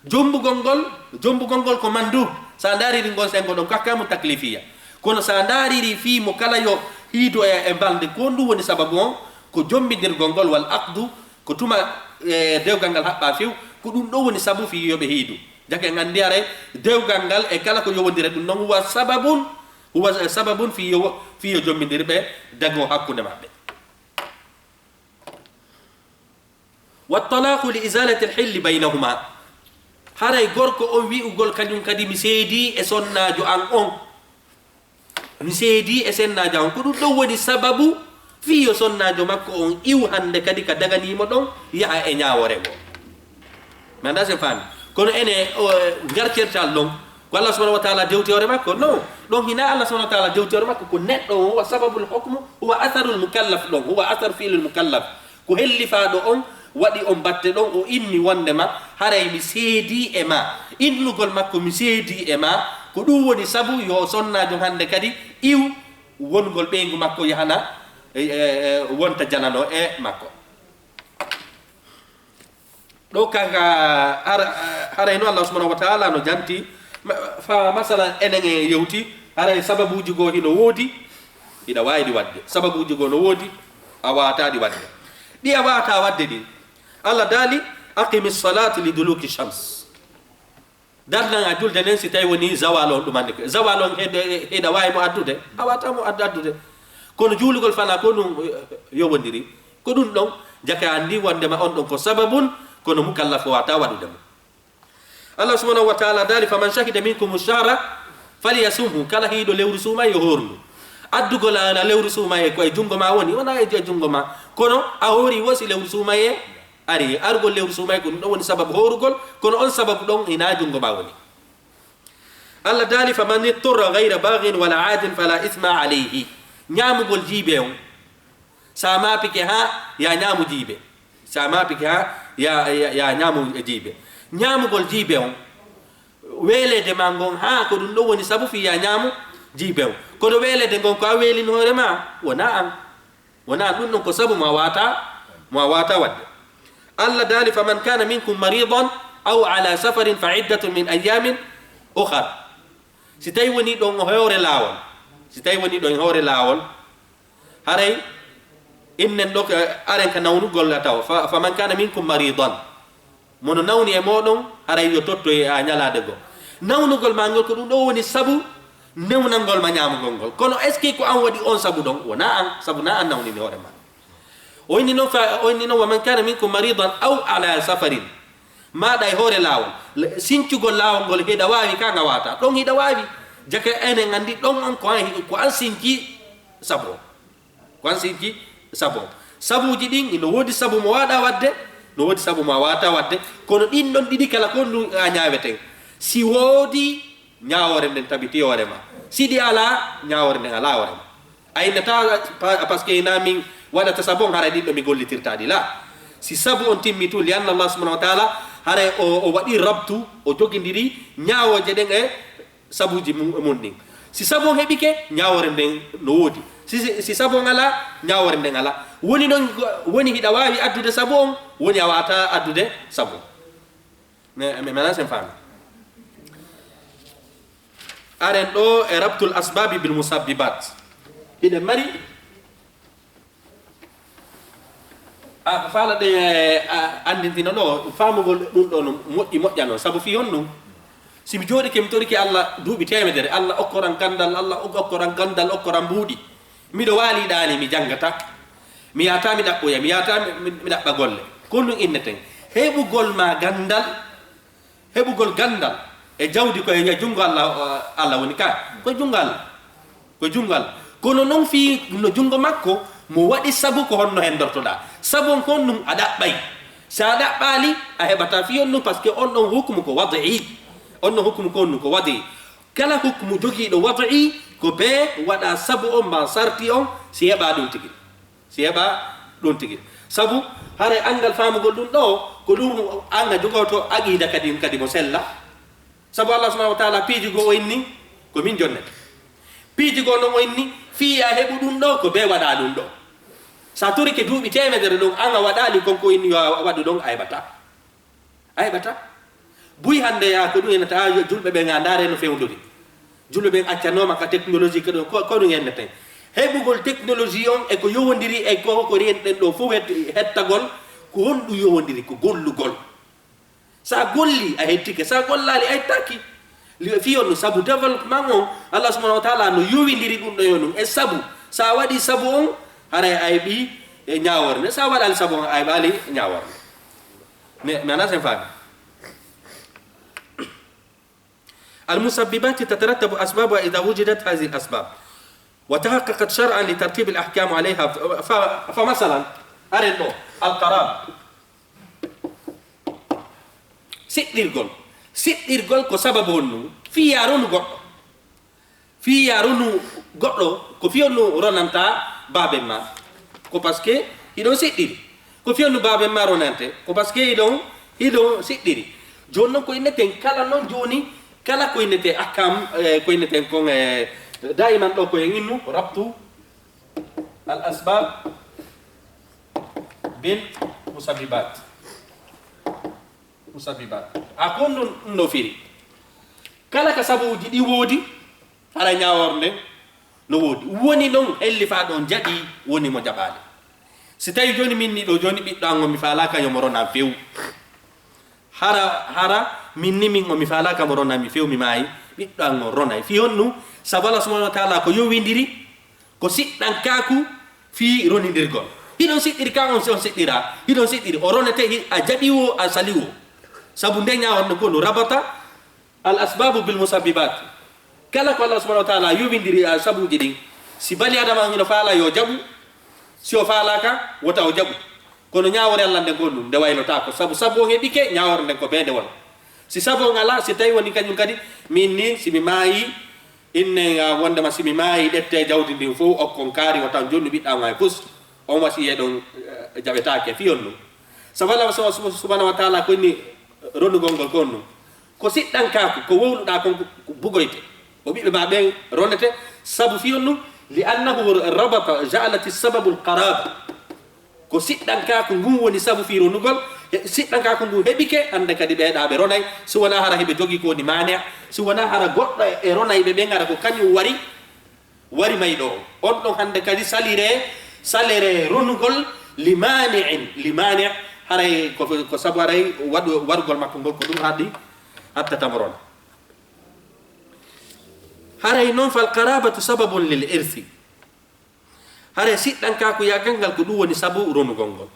Jombugol ngol, jombugol ngol ko mandu, so a ndaariri ngon sengo ɗon, ko ahkaamu taklifiya. Kono so a ndaariri fii mo kala yo hiidu e, e balnde, ko ɗum woni sababu on, ko jombindirgol ngol wal aqdu, ko tuma, e, dewgal ngal haɓɓaa few, ko ɗum ɗon woni sabu fii yo ɓe hiidu. Jaka en anndi haray dewgal ngal e kala ko yowondira ɗum ɗon huwa sababun, huwa sababun fii yo, fii yo jombindirɓe dago hakkunde maɓɓe. Wa talaqu li izalati al hilli baynahuma. Haray gorko on wi'ugol kañum kadi mi seedii e sonnaajo an on. Mi seedii e sonnaajo an. Ko ɗum ɗon woni sababu fii yo sonnaajo makko on iw hannde kadi ka daganiimo ɗon yaha e ñaawoore ngoo. Mi anndaa sen faami. Kono ene, o, ngar certal ɗon. Ko Allah subhanahu wa ta'ala dewti hoore makko? Non. Ɗon hinaa Allah subhanahu wa ta'ala dewti hoore makko. Ko neɗɗo on, huwa sababul hukmu, huwa atharul mukallaf ɗon. Huwa athar fi'lul mukallaf. Ko hellifaaɗo on waɗi on batte ɗon, o inni wonndema haray mi seedii e maa. Innugol makko mi seedii e maa, ko ɗum woni sabu yo sonnaajo hannde kadi iw wongol ɓeyngu makko yahana, e, e, e, wonta janano e makko. Ɗo ka, ka, har-, haray no Allah subhanahu wa ta'ala no janti, ma-, fa masalan enen en yewti, haray sababuuji goo hino woodi, hiɗa waawi ɗi waɗde. Sababuuji goo no woodi, a waawataa ɗi waɗde. Ɗi a waawataa waɗde ɗin, Allah daali, "Aqimi salata li duluki shams." Darnan a julde nden si tawi woni zawal on ɗum anndi ko. Zawal on heɗ-, heɗa waawi mo addude? A waawataa mo addu-, addude. Kono juulugol fana ko ɗum, eh, yowondiri. Ko ɗum ɗon, jaka anndi wonndema on ɗon ko sababun, kono mukallaf waawataa waɗude mo. Allah subhanahu wa ta'ala daali, "Faman shahida minkumu shahra falyasumhu." Kala hiiɗo lewru suumaye yo hoorndu. Addugol an a lewru suumaye ko e junngo ma woni, wonaa e junngo ma. Kono a hoori wo si lewru suumaye ari. Arugol lewru suumaye ko ɗum ɗon woni sababu hoorugol, kono on sababu ɗon hinaa junngo ma woni. Allah daali, "Faman itturra ghayra baghin wala adin fala isma alayhi." Ñaamugol jiibe on, sa maapike haa ya ñaamu jiibe, sa maapike haa ya, ya, ya ñaamu jiibe. Ñaamugol jiibe on, weeleede ma ngon, haa ko ɗum ɗon woni sabu fii ya ñaamu jiibe on. Kono weeleede ngon ko a weelino hoore ma, wonaa an. Wonaa ɗum ɗon ko sabu mo a waata, mo a waata waɗde. Allah daali, "Faman kana minkum maridan aw ala safarin fa iddatun min ayyamin ukhar." Si tawi woni ɗon hoore laawol, si tawi woni ɗon hoore laawol, haray innen ɗo, eh, aren ka nawnugol nga taw. Fa, "Faman kana minkum maridan." Mo no nawni e mooɗon, haray yo tottoy e a ñalaade goo. Nawnugol ma ngol ko ɗum ɗo woni sabu newnangol ma ñaamugol ngol. Kono est-ce que ko an waɗi on sabu ɗon? Wonaa an, sabu na an nawnini hoore ma. O inni noon fa, o inni noon, "Wa man kana minkum maridan aw ala safarin." Maaɗa e hoore laawol. Le-, sincugol laawol ngol hiɗa waawi ka nga waata. Ɗon hiɗa waawi. Jaka enen anndi ɗon on ko an, ko an sinci sabu on. Ko an sinci sabu on. Sabuuji ɗin, ino woodi sabu mo waaɗa waɗde, no woodi sabu mo a waata waɗde. Kono ɗin ɗon ɗiɗi kala ko ɗum a ñaaweten. Si woodi, ñaawoore nden tabiti hoore ma. Si ɗi alaa, ñaawoore nden alaa hoore ma. A innata pa-, parce que ina min waɗata sabu on, haray ɗin ɗo mi gollitirta ɗi la. Si sabu on timmi tun, li anna Allah subhanahu wa ta'ala, haray o, o waɗi rabtu, o jogindiri ñaawooje ɗen e sabuuji mu-, mun ɗin. Si sabu on heɓike, ñaawoore nden no woodi. Si, si, si sabu on alaa, ñaawoore nden alaa. Woni non, woni hiɗa waawi addude sabu on, woni a waata addude sabu on. Mais, mais maintenant, c'est famille. Aren ɗo e rabtul asbabi bil musabbibat. Hiɗen mari, a, faala ɗen, eh, a, anndintina ɗo, faamugol ɗum ɗo no moƴƴi moƴƴa noon. Sabu fii honɗum? Si mi jooɗike, mi torike Allah duuɓi teemedere, Allah okkoran ganndal, Allah okkoran ganndal, okkoran mbuuɗi. Miɗo waali ɗaani, mi janngata. Mi yaata, mi ɗaɓɓoya, mi yaata, mi, mi, mi ɗaɓɓa golle. Ko ɗum inneten. Heɓugol ma ganndal, heɓugol ganndal e jawdi ko e junngo Allah, Allah woni ka. Ko junngo Allah. Ko junngo Allah. Kono non fii no junngo makko, mo waɗi sabu ko honno hendortoɗaa. Sabu on kon ɗum a ɗaɓɓay. Si a ɗaɓɓaali, a heɓataa fii on ɗum, parce que on ɗon hukumu ko wadi'i. On ɗon hukumu ko on ɗum ko wadi'i. Kala hukumu jogiiɗo wadi'i, ko bee waɗa sabu on maa sarti on, si heɓa ɗum tigi. Si heɓa ɗum tigi. Sabu, haray anngal faamugol ɗum ɗo, ko ɗum an a jogotoo aqiida kadi, kadi mo sella. Sabu Allah subhanahu wa ta'ala piiji goo o inni, ko min jonnete. Piiji goo non o inni, fii a heɓu ɗum ɗo, ko bee waɗa ɗum ɗo. Sa torike duuɓi teemedere ɗon, an a waɗaali kon ko inni yo a waɗu ɗon, a heɓataa. A heɓataa. Buy hannde yaa ko ɗum en ta, yo julɓe ɓen a ndaare no fewndori. Julɓe ɓen accanooma ka technologie ko ɗum, ko, ko ɗum en neten. Heɓugol technologie on e ko yowondiri e ko, ko reenɗen ɗo fof het-, hettagol, ko honɗum yowondiri? Ko gollugol. Sa golli, a hettike. Sa gollaali, a hettaaki. Li-, fii on no sabu développement on, Allah subhanahu wa ta'ala no yowindiri ɗum ɗo yo ɗum. E sabu, sa waɗi sabu on, haray a heɓi e ñaawoore nde. Sa waɗaali sabu on, a heɓaali ñaawoore nde. Mais, mais ana sen faami. المسببات تترتب أسبابها إذا وجدت هذه الأسباب وتحققت شرعا لترتيب الأحكام عليها. ف-، ف-، فمثلا، aren ɗo, القرابة. Siɗɗirgol. Siɗɗirgol ko sababu on ɗum. Fii ya ronu goɗɗo. Fii ya ronu goɗɗo, ko fii on ɗum ronanta baaben ma. Ko parce que hiɗon siɗɗiri. Ko fii on ɗum baaben ma ronante. Ko parce que hiɗon, hiɗon siɗɗiri. Jooni non ko inneten kala non jooni, kala ko innete ahkam, eh, ko inneten kon, eh, daiman ɗo ko en innu, rabtu al asbab bil musabbibat. Musabbibat. A kon ɗum, ɗum no firi. Kala ka sabuuji ɗi woodi, hara ñaawoore nden no woodi. Woni non hellifaaɗo on jaɓi, woni mo jaɓaali. Si tawi jooni min ni ɗo jooni ɓiɗɗo an on mi faalaaka yo mo ronan few. Hara, hara min ni min on mi faalaaka mo ronan mi few mi maayi, ɓiɗɗo an on ronay. Fii honɗum? Sabu Allah subhanahu wa ta'ala ko yowindiri, ko siɗɗankaaku fii ronindirgol. Hiɗon siɗɗiri ka on si on siɗɗira. Hiɗon siɗɗiri. O ronete hi-, a jaɓi wo, a sali wo. Sabu nde ñaawoore nden ko no rabata al asbabu bil musabbibat. Kala ko Allah subhanahu wa ta'ala yowindiri a sabuuji ɗin. Si bani Adama hino faala yo jaɓu. Si o faalaaka, wota o jaɓu. Kono ñaawoore Allah nden ko ɗum, nde waylotaako. Sabu, sabu on heɓike, ñaawoore nden ko bee nde woni. Si sabu on alaa, si tawi woni kañum kadi, min ni, si mi maayi, Inne, ah, wondema si mi maayi, ƴettee jawdi ndin fow, okkon kaari, o tan jonni ɓiɗɗa on hay fus, on wasiyee ɗon, eh, jaɓetaake fiyon ɗum. Sabu Allah su-, su-, subhanahu wa taala ko inni ronugol ngol kon ɗum. Ko siɗɗankaaku, ko wowluɗaa kon ko bugoyte. O ɓiɓɓe ma ɓen ronete, sabu fiyon ɗum, li annahu rabata, ja'alati sababu al-qaraba. Ko siɗɗankaaku ngun woni sabu fii ronugol, he-, siɗɗankaaku ngun heɓike, hannde kadi ɓee ɗaa ɓe ronay, si wonaa hara hiɓe jogii ko woni maane, si wonaa hara goɗɗo e, e ronayɓe ɓen, hara ko kañum wari, wari mayɗo on. On ɗon hannde kadi saliree, saliree ronugol li maani'in, li maani', haray ko, ko sabu haray waɗu-, warugol makko ngol ko ɗum haɗi, hattata mo rona. Haray non fal qarabatu sababun lil irsi. Hare siɗɗankaakuyagal ngal ko ɗum woni sabu ronugol ngol.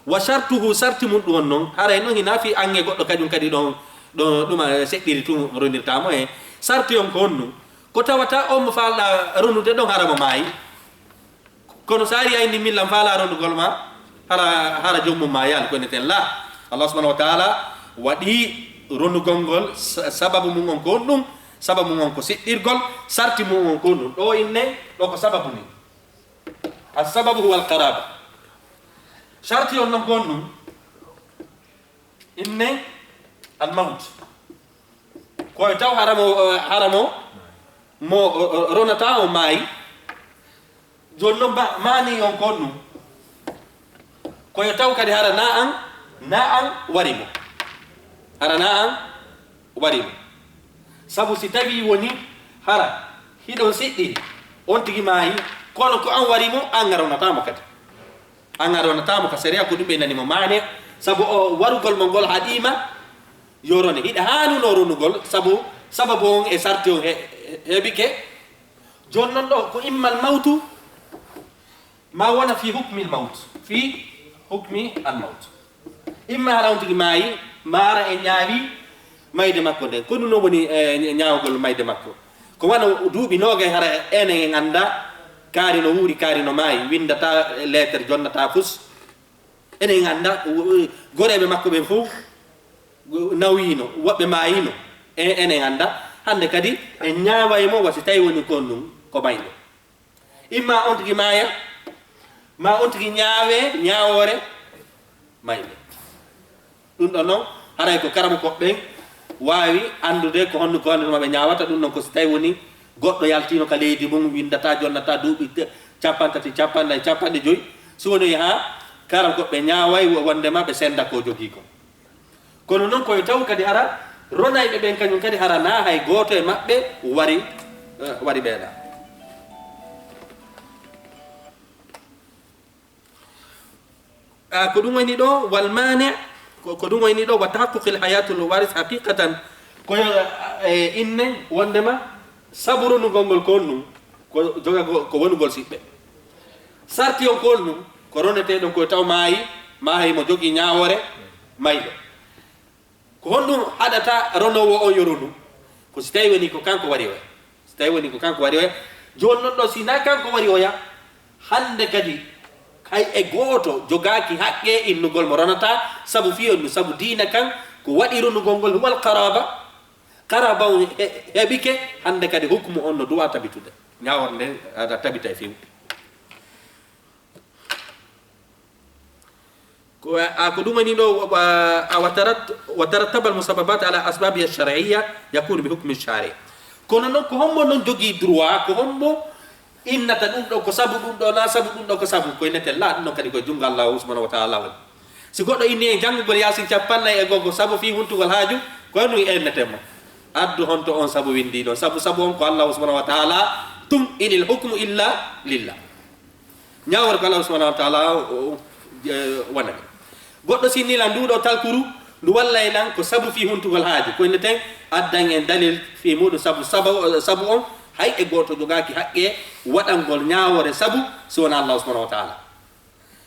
Wa shartuhu, sarti mum ɗum on non, haray non hinaa fii an e goɗɗo kañum kadi ɗon, ɗon ɗuma seɗɗiri tun ronirtaa mo e. Sarti on ko honɗum? Ko tawata on mo faalɗaa ronude ɗon hara mo maayi. Kono so ari ayni millan faalaa ronugol ma, hara, hara joom mum maayaali, ko neten laa. Allah subhanahu wa taala waɗi ronugol ngol sa-, sababu mum on ko honɗum, sababu mum on ko siɗɗirgol, sarti mum on ko honɗum. Ɗo inne, ɗo ko sababu ni. As-sababu huwa al-qaraba. Sarti on non ko honɗum? Inne al-mawt. Ko e taw hara mo, hara mo, mo, o, o, ronata o maayi. Jooni non ma-, maani on ko honɗum? Ko yo taw kadi hara na an, na an wari mo. Hara na an wari mo. Sabu si tawii woni hara hiɗon siɗɗiri, on tigi maayi, kono ko an wari mo, an a ronata mo kadi. An a ronata mo ka sariya, ko ɗum ɓe nani mo maane, sabu o warugol mo ngol haɗii ma yo rone. Hiɗa haanunoo ronugol, sabu sababu on e sarti on he-, he-, heɓike. Jooni non ɗo, ko imma al mawtu, ma wona fi hukmi al mawt, fi hukmi al mawt. Imma hara on tigi maayi, ma hara e ñaawi mayde makko nden. Ko ɗum non woni, eh, ñaawgol mayde makko. Ko wano duuɓi noogay hara enen en annda kaari no wuuri, kaari no maayi, winndata lettre, jonnata fus. Enen en annda, w-, w-, goreeɓe makko ɓen fow nawiino, woɓɓe maayiino. E-, enen en annda, hannde kadi en ñaaway mo, wa si tawi woni kon ɗum ko mayɗo. Imma on tigi maaya, ma on tigi ñaawee ñaawoore mayde. Ɗum ɗon non, haray ko karamokooɓe ɓen waawi anndude ko honno, ko honno maɓe ñaawata. Ɗum ɗon ko si tawi woni goɗɗo yaltiino ka leydi mum, winndata, jonnata duuɓi te-, cappanɗe tati, cappanɗe nayi, cappanɗe joyi. Si woni haa karamokooɓe ɓe ñaaway wo-, wonndema ɓe sennda ko jogii ko. Kono non ko yo taw kadi hara ronayɓe ɓen kañum kadi hara na hay gooto e maɓɓe wari, eh, wari ɓeeɗa. Ah, ko ɗum woni ɗo, wal mani', ko, ko ɗum woni ɗo, wa tahaqquqil hayatul waris haqiqatan, ko yo, eh, inne wonndema sabu ronugol ngol ko honɗum? Ko joga ko, ko wonugol siɓɓe. Sarti on ko honɗum? Ko roneteeɗo ko taw maayi, ma hay mo jogii ñaawoore mayɗo. Ko honɗum haɗata ronoowo on yo ronu? Ko si tawi woni ko kanko wari oya. Si tawi woni ko kanko wari oya. Jooni non ɗo, si na kanko wari oya, hannde kadi hay e gooto jogaaki haqqe innugol mo ronata, sabu fii on ɗum, sabu diina kan ko waɗi ronugol ngol, huwal qaraba. Qaraba on he-, heɓike, hannde kadi hukmu on no duwa tabitude. Ñaawore nde aɗa tabita e few. Ko, a, ko ɗum woni ɗo, wa, a, wa tarat-, wa tarattaba al musababat ala asbabiha shar'iyya yakunu bi hukmi shari'. Kono non ko hombo non jogii droit, ko hombo innata ɗum ɗo ko sabu ɗum ɗo, na sabu ɗum ɗo ko sabu, ko innete la, ɗum ɗon kadi ko e junngo Allahu subhanahu wa ta'ala woni. Si goɗɗo inni en janngugol Yaasin cappanɗe nayi e go'o ko sabu fii huntugol haaju, ko ɗum inneten mo. Addu honto on sabu winndii ɗon, sabu, sabu on ko Allahu subhanahu wa ta'ala tun, inil hukmu illa lillah. Ñaawore ko Allah subhanahu wa ta'ala o, o, e, wonani. Goɗɗo sinni lan ndu ɗo talkuru, ndu wallay lan ko sabu fii huntugol haaju. Ko inneten addan en dalil fii muɗum sabu, sabu, sabu on, hay e gooto jogaaki haqqe waɗangol ñaawore sabu si wonaa Allah subhanahu wa ta'ala.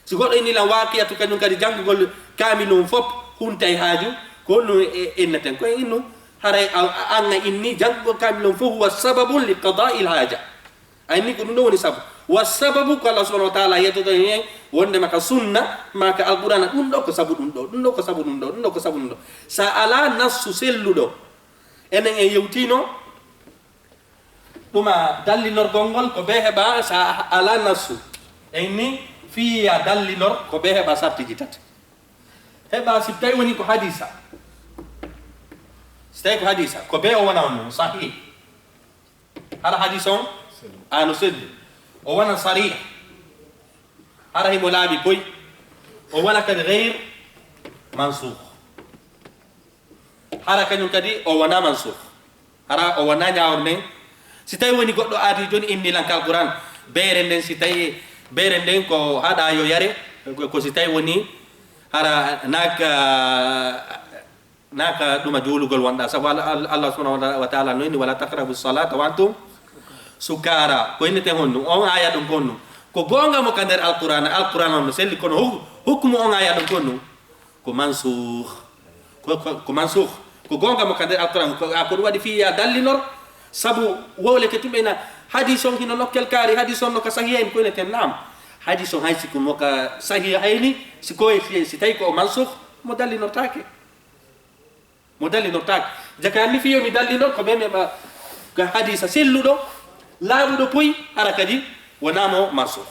Si goɗɗo inni lan waaqiyatu kañum kadi janngugol kaamil on fop huntay haaju, ko honno e, inneten? Ko en innu, haray a, a, an a inni janngugol kaamil on fof huwa sababun li qada'il haaja. A inni ko ɗum ɗo woni sabu. Wa sababu ko Allah subhanahu wa ta'ala yettoto en wondema ka sunna, ma ka alqur'ana, ɗum ɗo ko sabu ɗum ɗo, ɗum ɗo ko sabu ɗum ɗo, ɗum ɗo ko sabu ɗum ɗo. Sa ala nassu selluɗo, enen en yewtino Ɗuma dallinorgol ngol ko bee heɓa sa ala nassu. En ni fii ya dallinor ko bee heɓa sartiji tati. Heɓa si tawi woni ko hadisa. Si tawi ko hadisa, ko bee o wona on non sahih. Hara hadis on ano selli. O wona sarih. Hara himo laaɓi koy. O wona kadi gayr mansukh. Hara kañum kadi o wona mansukh. Hara o wona ñaawor nden. Si tawi woni goɗɗo aadi jooni inni lan ka Alquran, beere nden si tawi beere nden ko haɗa yo yare, ko, ko si tawi woni hara naka, naka ɗuma juulugol wonɗa. Sabu Allah, Allah, Allah subhanahu wa ta'ala no inni, "Wala taqrabu salata wa antum sukara." Ko inneten honɗum? On aya ɗum ko honɗum? Ko goonga mo ka nder Alquran, Alquran on no selli, kono hu-, hukmu on aya ɗum ko honɗum? Ko mansukh. Ko, ko, ko mansukh. Ko goonga mo ka nder Alquran, ko, a, ko ɗum waɗi fii ya dallinor, sabu wowleke tumɓe na hadis on hino nokkel kaari, hadis on no ka sahihayni, ko inneten naam. Hadis on hay si ko mo ka sahihayni, si ko, si, si tawi ko o mansukh, mo dallinortaake. Mo dallinortaake. Jaka mi fii yo mi dallinor, ko ɓe meɓa ka hadisa selluɗo, laaɓuɗo poy, hara kadi wona mo mansukh.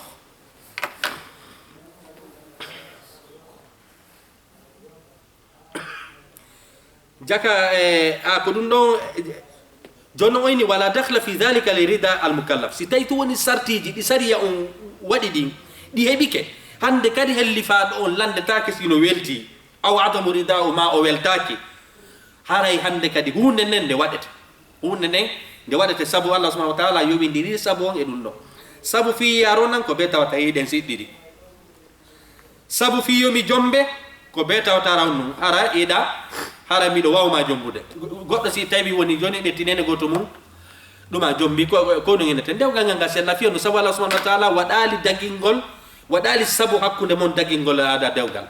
Jaka, e, a, ko ɗum ɗon, e, jooni o inni, "Wala dakhla fi dhalika li rida al mukallaf." Si tawi to woni sartiji ɗi sariya on waɗi ɗin, ɗi heɓike, hande kadi hellifaaɗo on landetaake si no welti, aw adamu rida o ma o weltaaki. Haray hande kadi hunde nden nde waɗete. Hunde nden nde waɗete sabu Allah subhanahu wa ta'ala yowindiri sabu on e ɗum ɗo. Sabu fii yaro nan ko be tawata hiɗen siɗɗiri. Sabu fii yo mi jombe, ko be tawata raw nun. Hara iɗa, hara miɗo wawma jombude. Goɗɗo si tawi woni joni ɓe tinene goto mum, ɗuma jombi ko, ko ɗum ene ten. Dewgal ngal ngal sella fiyo no sabu Allah subhanahu wa ta'ala waɗali dagingol, waɗali sabu hakkunde mon dagingol ada dewgal.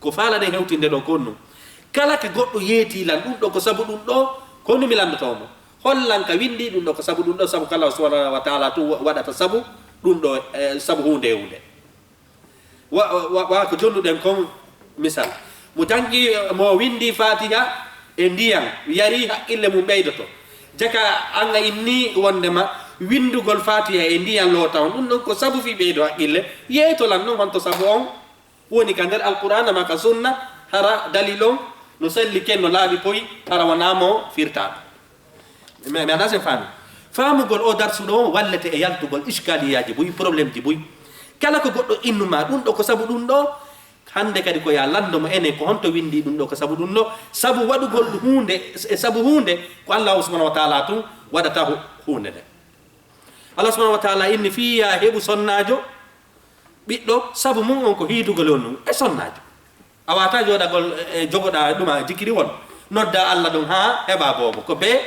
Ko faalaɗen hewtinde ɗo ko ɗum. Kala ka goɗɗo yeeti lan ɗum ɗo ko sabu ɗum ɗo, ko ɗum mi lanndotoo mo. Hollan ka winndi ɗum ɗo ko sabu ɗum ɗo, sabu ka Allah subhanahu wa ta'ala tun wa-, waɗata sabu ɗum ɗo, e, sabu huunde e huunde. Wa, wa, wa ko jonnuɗen kon misal. Mo janngi, mo winndi Fatiha e ndiyan, yari haqqille mum ɓeydoto. Jaka an a inni wonndema winndugol Fatiha e ndiyan loota on. Ɗum ɗon ko sabu fii ɓeydo haqqille. Yeeyto lan non honto sabu on woni ka nder Alqur'aana ma ka sunna, hara dalil on no selli ken no laaɓi poy, hara wonaa mo firtaaɗo. Mi, mi anndaa sen faami. Faamugol o darsu ɗo wallete e yaltugol iskaaliyaaji buy, problème ji buy. Kala ko goɗɗo innu ma ɗum ɗo ko sabu ɗum ɗo, hannde kadi ko ya lanndo mo enen ko honto winndi ɗum ɗo ko sabu ɗum ɗo, sabu waɗugol huunde, e sabu huunde ko Allaahu subhaanahu wa ta'aala tun waɗata hu-, huunde nde. Allah subhaanahu wa ta'aala inni fii ya heɓu sonnaajo, ɓiɗɗo, sabu mum on ko hiidugol on nun e sonnaajo. A waawataa jooɗagol e, e jogoɗaa ɗuma jikiri won, noddaa Allah ɗum haa heɓaa boobo. Ko bee,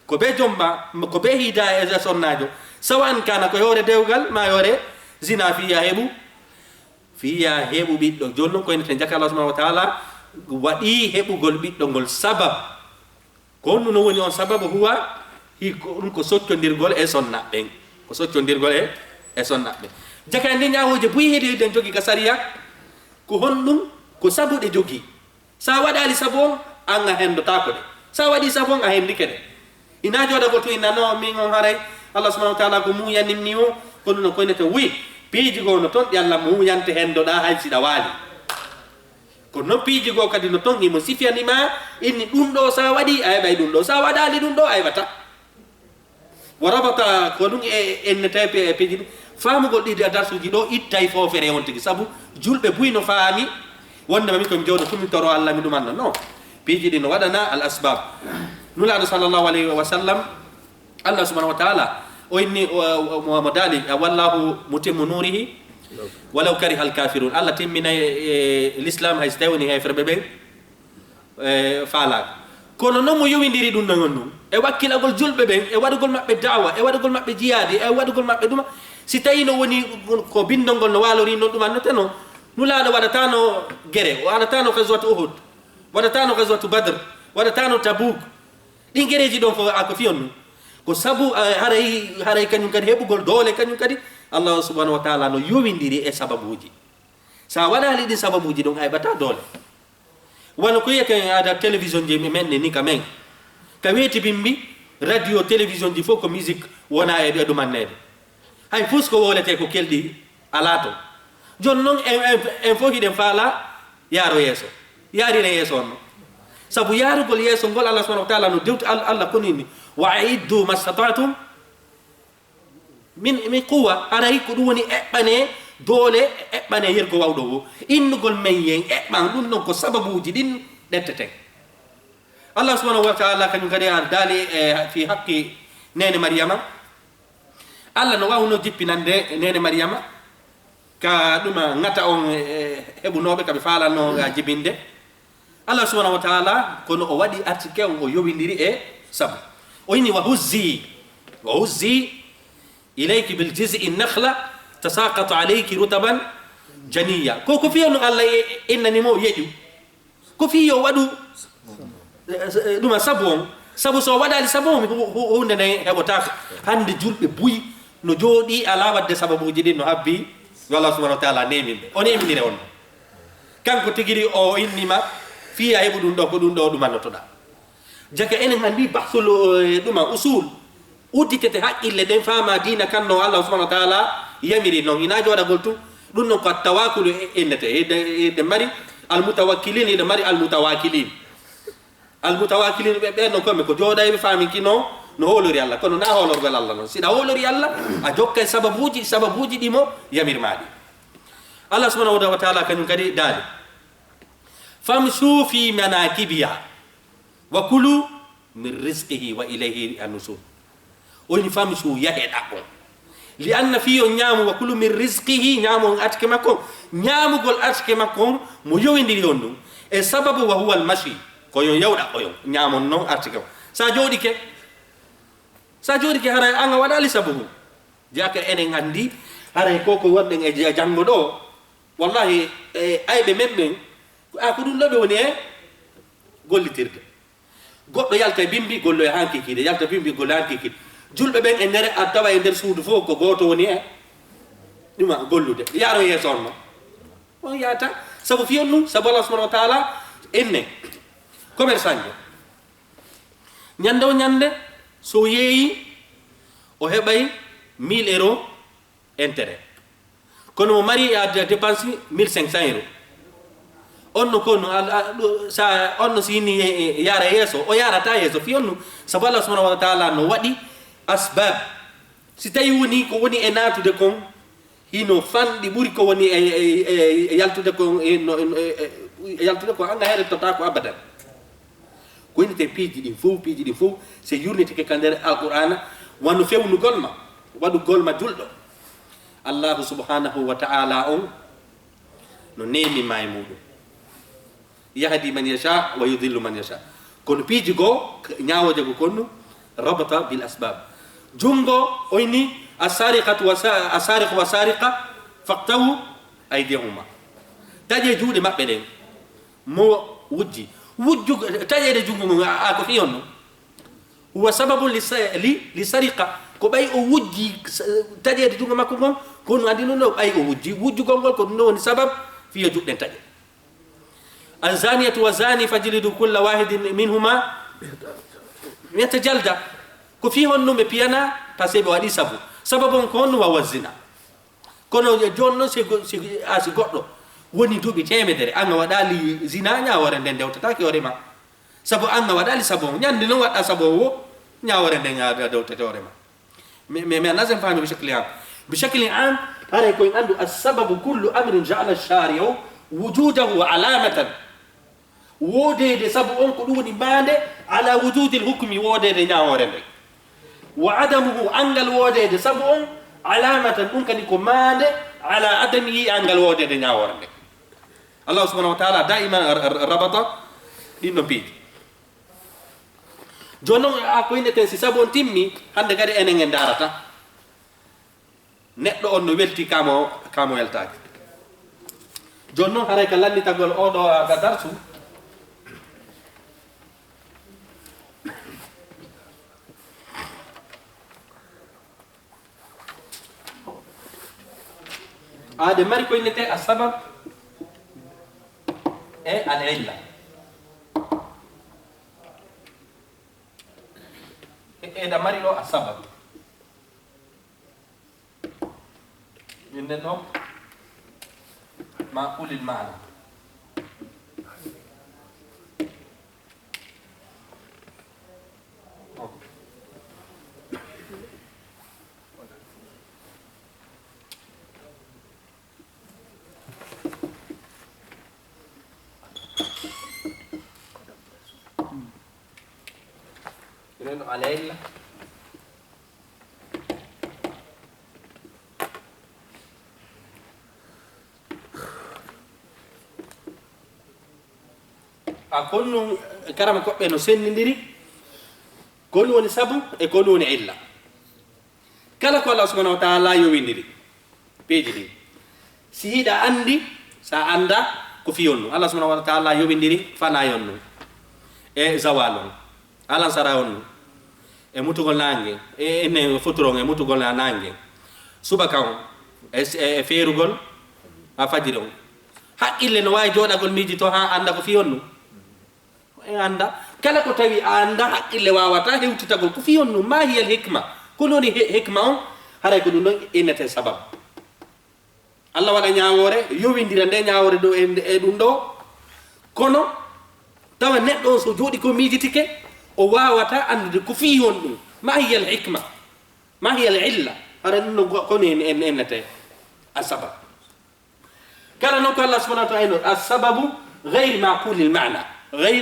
ko bee jomba, ko bee hiidaa e, e sonnaajo. Sawa an kana ko yoore dewgal, maa yoore zina fii ya heɓu, fii ya heɓu ɓiɗɗo. Jooni non ko enen ten jaka Allah subhaanahu wa ta'aala waɗi heɓugol ɓiɗɗo ngol sabab. Ko honɗum no woni on sababu? Huwa, hi ko, ɗum ko soccondirgol e sonna ɓen. Ko soccondirgol e, e sonna ɓen. Jaka nde ñaawooje buy heedi heedi en jogii ka sariya. Ko honɗum? Ko sabu ɗe jogii. Sa waɗaali sabu on, an a henndotaako ɗe. Sa waɗii sabu on, a henndike ɗe. Ina jooɗagol tun inna, "No, min on haray, Allah subhaanahu wa ta'aala ko muuyanin mi o, ko ɗum no koynete wuy." Piiji goo no ton ɗi Allah muuyante henndoɗaa hay si ɗa waali. Ko non piiji goo kadi no ton himo sifiyani ma, inni ɗum ɗo sa waɗi, a heɓay ɗum ɗo. Sa waɗaali ɗum ɗo, a heɓata. Wa rabata ko ɗum e, e, ennete pe-, e piiji ɗum. Faamugol ɗiɗi a darsuuji ɗo ittay foofere on tigi. Sabu julɓe buy no faami, wonde ma min ko mi jooɗo tun mi toro Allah mi ɗumanno. No. Piiji ɗi no waɗana al asbab. Nulaaɗo sallallahu alayhi wa sallam, Allah subhaanahu wa ta'aala, o inni, o, o, mo, mo daali, "Wallahu mutimmu nuurihi, walaw kariha al-kaafiruun." Allah timminay, e, l'islam hay so tawi woni heeferɓe ɓen, e, faalaaka. Kono non mo yowindiri ɗum non on ɗum, e wakkilagol julɓe ɓen, e waɗugol maɓɓe da'wa, e waɗugol maɓɓe jihaadi, e waɗugol maɓɓe ɗuma, si tawi no woni ko binndol ngol no waalori non ɗum annoteno, Nulaaɗo waɗataano gere, o waɗataano ghazwat Uhud, waɗataano ghazwat Badr, waɗataano Tabuk, ɗin gereeji ɗon fof a ko fiyon ɗum. Ko sabu, eh, haray, haray kañum kadi heɓugol doole kañum kadi, Allah subhanahu wa ta'ala no yowindiri e sababuuji. Sa waɗaali ɗin sababuuji ɗon, a heɓataa doole. Wano ko yiyeten ada télévision ji men ɗi ni ka men. Ka weeti bimbi, Radio, télévision ji fof ko musique wona e ɗe ɗumanneede. Hay fus ko wowletee ko kelɗi alaa toon. Jooni noon en, en, en fof hiɗen faala yaaro yeeso. Yaariren yeeso on noon. Sabu yaarugol yeeso ngol, Allah subhanahu wa taala no dewti, Al-, Allah koni ni, "Wa a'iddu mastata'tum min, min quwwa." Haray ko ɗum woni eɓɓane doole, eɓɓane yergo wawɗo o. Innugol men yen eɓɓan, ɗum noon ko sababuuji ɗin ɗetteten. Allah subhanahu wa taala kañum kadi a daali e fi haqqi neene Maryama. Allah no wawno jippinande neene Maryama ka ɗuma ŋata on e heɓunooɓe ka ɓe faalanno a jibinde. Allah subhanahu wa taala kono o waɗi artike on o yowindiri e sabu. O inni, "Wa huzzi, wa huzzi ilayki bil jiz'i nakhla tasaqat alayki rutaban janiyya." Ko, ko fiyano Allah e, e, innani mo yeƴu. Ko fii yo waɗu, eh, eh, ɗuma sabu on. Sabu so waɗaali sabu on, hu-, hu-, huunde nden heɓotaako. Hannde julɓe buy no jooɗii alaa waɗde sababuuji ɗin no habbi yo Allah subhanahu wa taala neemin ɓe. O neeminire on. Kanko tigi ri o innima fii a heɓu ɗum ɗo, ko ɗum ɗo ɗumannotoɗaa. Jaka enen anndi bahsul, eh, ɗuma usul. Udditete haqqille ɗen, faama diina kan no Allah subhanahu wa taala yamiri non. Ina jooɗagol tun. Ɗum non ko attawakulu e-, innete. Hiɗe, hiɗe mari almutawakkilin, hiɗe mari almutawakilin. Almutawakilin ɓe, ɓen non kamɓe ko jooɗayɓe faaminkino no hoolori Allah. Kono na hoolorgol Allah non. Si ɗa hoolori Allah, a jokkay sababuuji, sababuuji ɗi mo yamirma ɗi. Allah subhanahu wa taala kañum kadi daali, "Famshu fi manakibiha." "Wa kulu min rizqihi wa ilayhi an-nushur." O inni, "Famshu, yahe ɗaɓɓon." Li anna fii on ñaamu, "Wa kulu min rizqihi", ñaamu on artike makko on. Ñaamugol artike makko on, mo yowindiri on ɗum. E sababu, "Wa huwa al-mashi", ko yon yaw ɗaɓɓoyon, ñaamon non artike on. Sa jooɗike, sa jooɗike, haray an a waɗaali sababu. Jaka enen anndi, haray ko ko wonɗen e ja-, janngo ɗo, wallahi, e ayɓe men ɓen, a ko ɗum ɗo ɓe woni e gollitirde. Goɗɗo yalta e bimbi, golloya haa kiikiiɗe, yalta bimbi, golloya haa kiikiiɗe. Julɓe ɓen e nder, a tawa e nder suudu fof ko gooto woni e ɗuma gollude. Yaaro yeeso on non. On yaata. Sabu fii on ɗum, sabu Allah subhanahu wa taala, enne, commerçant jo. Ñande o ñande, so yeeyi, o heɓay mille euros intérêt. Kono mo mari a de-, dépense mille cinq cents euros. On no kono, al-, a-, ɗo, sa, on no si ni, e, e, yaara yeeso, o yaarata yeeso, fii on no, sabu Allah subhanahu wa taala no waɗi asbab. Si tawi woni ko woni e naatude kon, hino fanɗi ɓuri ko woni e, e, e, e yaltude kon, e, no, e, e, e yaltude kon, anga heɗe tota ko abadan. Ko innete piiji ɗin fof, piiji ɗin fof, si yurnitike ka nder Alqur'aana, wano fewnugol ma, waɗugol ma julɗo. Allahu subhanahu wa ta'ala on no neemi ma e muɗum. Yahdi man yasha wa yudillu man yasha. Kono piiji goo, ñaawooje goo konnu, rabata bil asbab. Junngo, o inni, "As-sariqatu wa sa-, as-sariqu wa sariqa faqta'u aydiyahuma." Taƴe juuɗe maɓɓe ɗen. Mo wujji. Wujju, taƴeede junngo ngon, a, a ko fii on non. Huwa sababun li sa-, li, li sariqa. Ko ɓay o wujji sa-, taƴeede junngo makko ngon, ko no anndi non no ɓay o wujji. Wujjugol ngol ko ɗum non woni sabab fii yo juɗɗen taƴe. "Azaniyatu wa zani fajlidu kulla wahidin minhuma mi'ata jalda." Ko fii honno ɓe piyana? Parce que ɓe waɗi sabu. Sababu on ko honno? "Wa, wa zina." Kono jooni noon, si go-, si, a, si goɗɗo woni duuɓi teemedere, an a waɗaali zina, ñaawoore nden ndewtataake hoore ma. Sabu an a waɗaali sabu on. Ñande noon waɗɗa sabu on wo, ñaawoore nden a, a dewtete hoore ma. Mi, mi, mi anndaa sen faami bi shakli am. Bi shakli am, haray ko en anndu assababu kullu amrin ja'ala shari'u wujudahu alamatan. Woodeede sabu on ko ɗum woni maande ala wujudil hukmi, woodeede ñaawoore nden. Wa adamuhu, anngal woodeede sabu on, alamatan, ɗum kadi ko maande ala adamihi, anngal woodeede ñaawoore nden. Allah subhanahu wa ta'ala daiman r-, r-, rabata ɗin ɗon piiji. Jooni noon, a ko inneten si sabu on timmi, hannde kadi enen en ndaarata. Neɗɗo on no welti, kamo, kamo weltaaki. Jooni noon, haray ka lannitagol oo ɗoo, a, darsu, aade mari ko innete a sabab e al illa. E, Ina mari ɗo a sababu. Min nden ɗo ma ulil maana. Enen o alayla. A konnu karama koɓɓe no sendindiri. Konu woni sabu e konu woni illa. Kala ko Allah subhanahu wa ta'ala yowindiri peeji ɗin, si hiɗa andi, sa anda ko fiyonnu. Allah subhanahu wa ta'ala yowindiri fanayon nu e zawalon, alansara on nu, e mutugol nange, e ene foturon e mutugol nange, subaka on e, e, e feerugol a fajiri on. Haqqille no wawi joɗagol miiji to ha anda ko fiyonnu. E anda kala ko tawi a anda, haqqille wawata hewtitagol ko fiyonnu. Ma hiyal hikma? Ko noni he- hikma on? Haray ko ɗum ɗon innete sababu. Allah waɗa ñaawoore, yowindira nde ñaawoore ɗo e, e ɗum ɗo. Kono tawa neɗɗo on so jooɗi ko miijitike, o waawata anndude ko fii honɗum. Ma hiyal hikma? Ma hiyal illa? Hara ɗum no go- kono en, en ennete a sabab. Kala noon ko Allah subhanahu wa ta'ala eno, a sababu gayri maqulil maana. Gayri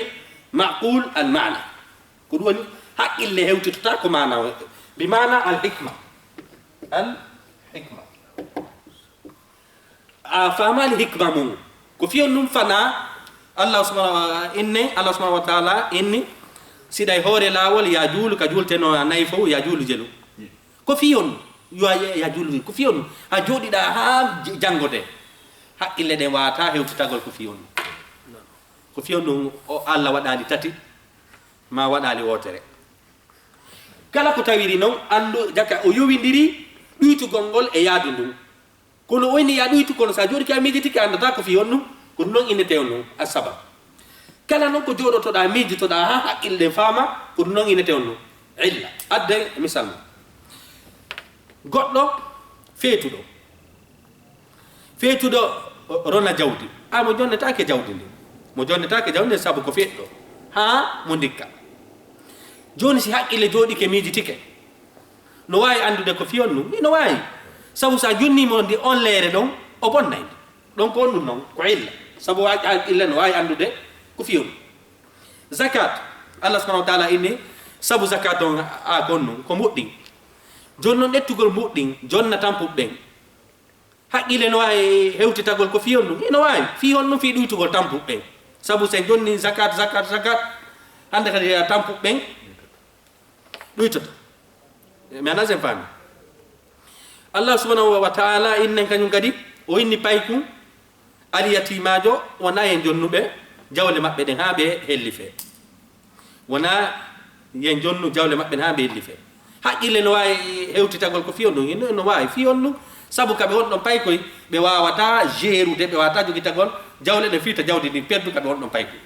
maqul al maana. Ko ɗum woni haqqille hewtitata ko maana o. Bi maana al hikma. Al hikma. A faamaali hikma mum. Ko fiyon ɗum fana Allah subhanahu wa inne, Allah subhanahu wa ta'ala inni, siɗa e hoore laawol ya juulu ka juulteno a nayi fof ya juulu jelu. Ko fiyon yo a, ya juulu ko fiyon a jooɗiɗa ha j- janngo de. Haqqille ɗen wata hewtitagol ko fiyon. Ko fiyon ɗum o Allah waɗali tati ma waɗali wootere. Kala ko tawiri noon, anndu jaka o yowindiri ɗuytugol ngol e yaadu ndun. Kono o inni ya ɗuytu, kono sa jooɗike a miijitike a anndata ko fii honɗum, ko ɗum noon innete on ɗum a sabab. Kala noon ko jooɗotoɗa miijitoɗa ha haqqille ɗen faama, ko ɗum noon innete on ɗum illa. Adden e misal mo goɗɗo feetuɗo. Feetuɗo rona jawdi, a mo jonnetaake jawdi ndi, mo jonnetaake jawdi ndi sabu ko feeɗɗo haa mo ndikka. Jooni si haqqille jooɗike miijitike, no waawi anndude ko fiyon ɗum? Ino waawi. Sabu so a jonnii mo ndi on leere ɗon, o bonnay ndi. Ɗon ko on ɗum noon, ko illa. Sabu haqqille no waawi anndude ko fiyon ɗum. Zakat, Allah subhanahu wa ta'ala inni, sabu zakat on a kon ɗum, ko muɗɗin. Jooni noon ƴettugol muɗɗin, jonna tampuɓe ɓen. Haqqille no waawi hewtitagol ko fii honɗum? Ino waawi. Fii honɗum? Fii ɗuytugol tampuɓe ɓen. Sabu si en jonni zakat, zakat, zakat, hannde kadi tampuɓe ɓen ɗuytoto. Mi anndaa si en faami. Allah subhanahu wa ta'ala innen kañum kadi, o inni payku alyatimaajo, wonaa en jonnuɓe jawle maɓɓe ɗen haa ɓe hellifee. Wonaa yen jonnu jawle maɓɓe haa ɓe hellifee. Haqqille no waawi hewtitagol ko fiyon ɗum, no, no waawi fiyon ɗum, sabu ka ɓe wonɗon paykoy, ɓe waawata jeerude, ɓe waawata jogitagol jawle ɗe fiita jawdi ndin perdu ka ɓe wonɗon paykoy.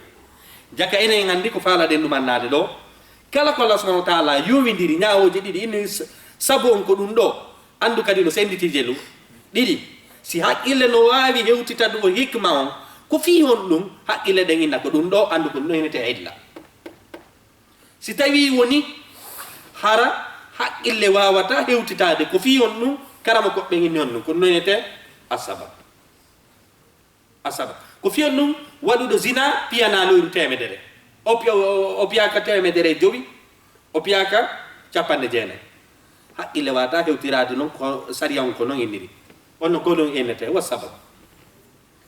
Jaka enen en anndi ko faalaɗen ɗum annaade ɗo. Kala ko Allah subhanahu wa ta'ala yowindiri ñaawooje ɗiɗi, inni s- sabu on ko ɗum ɗo, anndu kadi no sennditi jelu ɗiɗi. Si haqqille no waawi hewtitagol hikma on, ko fii honɗum haqqille ɗen inna ko ɗum ɗo, anndu ko ɗum ɗo innete illa. Si tawii woni hara haqqille waawata hewtitaade ko fii honɗum, karama koɓɓe inni honɗum, ko ɗum ɗo innete a sabab. A sabab. Ko fii honɗum waɗuɗo zina piyanaa leyru teemedere. O piya- o- o piyaaka teemedere e jowi, o piyaaka cappanɗe jeenayi. Haqqille waawata hewtiraade noon ko sariya on ko noon inniri. On no ko ɗum innete wa sabab.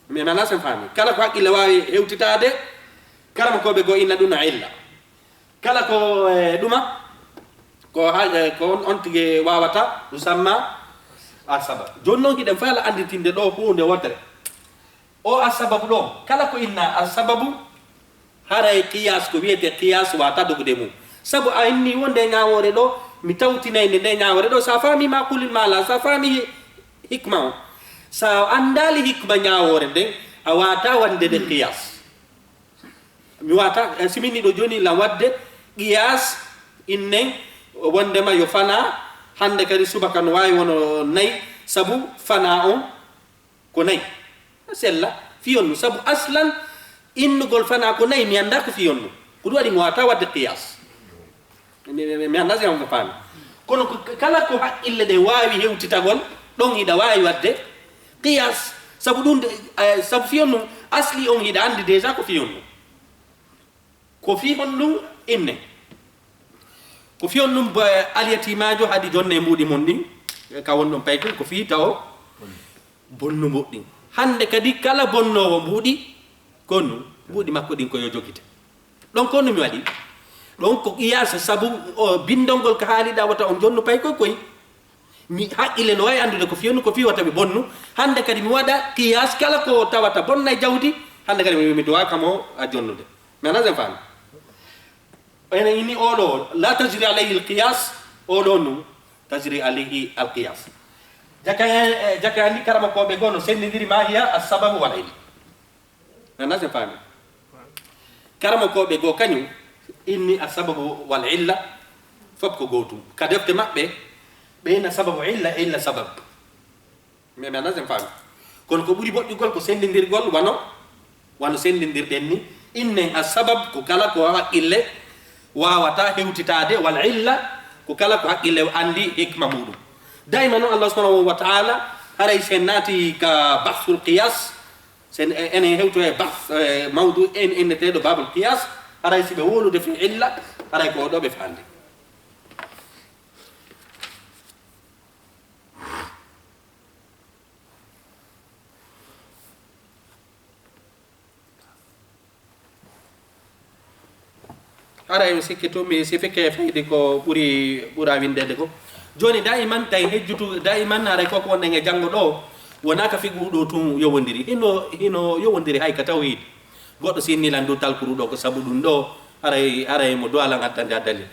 Mi anndaa si en faami. Kala ko haqqille waawi hewtitaade, karama koɓe goo inna ɗum no illa. Kala ko e ɗuma, ko ha- e ko on, on tigi waawata ɗum samma a sabab. Jooni noon hiɗen faala annditinde ɗo huunde wootere. O a sababu ɗo, kala ko inna a sababu, haray qiyas, ko wiyete qiyas, waawata dogude mum. Sabu a inni wonde ñaawoore ɗo, mi tawtinay nde nde ñaawoore ɗo, sa faami ma qulil maala, sa faami hikma o. Sa anndaali hikma ñaawoore nden, a waawata waɗde nde qiyas. Mi waawata, eh, si min ni ɗo jooni lan waɗde qiyas innen Wondema yo fana, hannde kadi subaka no waawi wono nayi, sabu fana on ko nayi. Sella, fiyonnu, sabu aslan innugol fana ko nayi, mi annda ko fiyonnu. Ko ɗum waɗi mi wata waɗde qiyas. Mi, mi, mi, mi annda si on faami. Kono ko, kala ko haqqille ɗe waawi hewtitagol, ɗon hiɗa waawi waɗde qiyas. Sabu ɗum, eh, sabu fiyonnu, asli on hiɗa anndi déjà ko fiyonnu. Ko fii honɗum inne? Ko fii honɗum bo-, alyatimaajo haɗi jonne e mbuuɗi mon ɗin, ka won ɗon paykun, ko fii taw bonnu mbuuɗi ɗin. Hannde kadi kala bonnoowo mbuuɗi, ko honɗum? Mbuuɗi makko ɗin ko yo jogite. Ɗon ko honɗum mi waɗi? Ɗon ko qiyaasa sabu o binndol ngol ka haaliɗaa wata on jonnu paykoy koy. Mi haqqille no waawi anndude ko fiyonnu, ko fii wata ɓe bonnu. Hannde kadi mi waɗa qiyaas kala ko tawata bonna e jawdi, hannde kadi mi, mi duwa kamo a jonnude. Mi annda si en faami. Ene inni oɗo, la tajri alayhi al qiyas, oɗo nu tajri alayhi al qiyas. Jaka, eh, jaka ni karama ko ɓe gono sendindiri ma hiya as sababu wal illa. Mi annda si en faami. Karama ko ɓe go kañum inni as sababu wal illa, fof ko gootum. Ka defte maɓɓe, ɓe ina sababu illa, illa sabab. Mi, mi annda si en faami. Kono ko ɓuri moƴƴugol ko sendindirgol wano, wano sendindirɗen ni. Innen a sabab ko kala ko haqqille waawata hewtitaade, wal illa ko kala ko haqqille anndi hikma muɗum. Dayma noon Allah subhanahu wa ta'ala, haray si en naati ka bahsul qiyas, si en, enen hewto e bahs, e mawdu en inneteeɗo babul qiyas, haray si ɓe wowlude fi illa, haray ko ɗo ɓe faandi. Haray mi sikki tun, mi si fikke faydi ko ɓuri, ɓura windeede ko. Jooni daiman tawi hejjutu, daiman haray ko ko wonɗen e janngo ɗo, wonaa ka fiqhu ɗo tun yowondiri. Hino, hino yowondiri hay ka tawhid. Goɗɗo si inni lan du talkuru ɗo ko sabu ɗum ɗo, haray, haray mo duwa lan addande a dalil.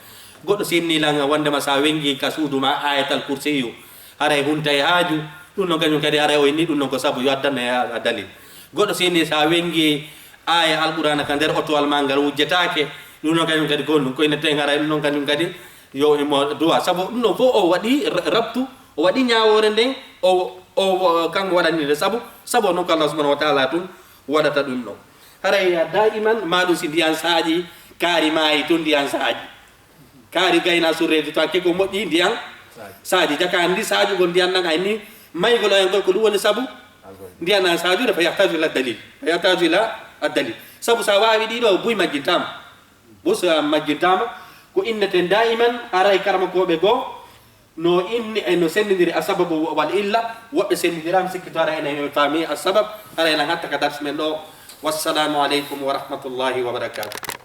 Goɗɗo si inni lan wondema sa wengi ka suudu ma ayatal kursiyu, haray hunta e haaju, ɗum non kañum kadi haray o inni ɗum non ko sabu yo addane a, a dalil. Goɗɗo si inni sa wengi aya alqur'ana ka nder otowal ma ngal wujjetaake, ɗum non kañum kadi ko ɗum ko ina ten haray ɗum non kañum kadi yo imo duwa. Sabu ɗum ɗon fof o waɗi ra-, rabtu, o waɗi ñaawoore nden, o, o, o, kanko waɗani nde sabu, sabu o non ko Allah subhanahu wa ta'ala tun waɗata ɗum ɗon. Haray daiman ma ɗum si ndiyan saaƴi, kaari maayi tun ndiyan saaƴi. Kaari gayna surreede to hakke ko moƴƴi ndiyan saaƴi. Jaka anndi saaƴugol ndiyan ɗan ay ni maygol ay ngol ko ɗum woni sabu ndiyan ɗan saaƴude fa yahtaju ila dalil. Fa yahtaju ila ad dalil. Sabu sa waawi ɗiɗo buy majjintaama. Bo so a majjintaama, ko inneten daiman haray karamokooɓe goo no inni, e no senndindiri a sababu wal illa, woɓɓe senndindira, mi sikki to haray enen en faami a sabab, haray enen hatta ka dars men ɗo. Wassalamu aleykum wa rahmatullahi wa barakatuh.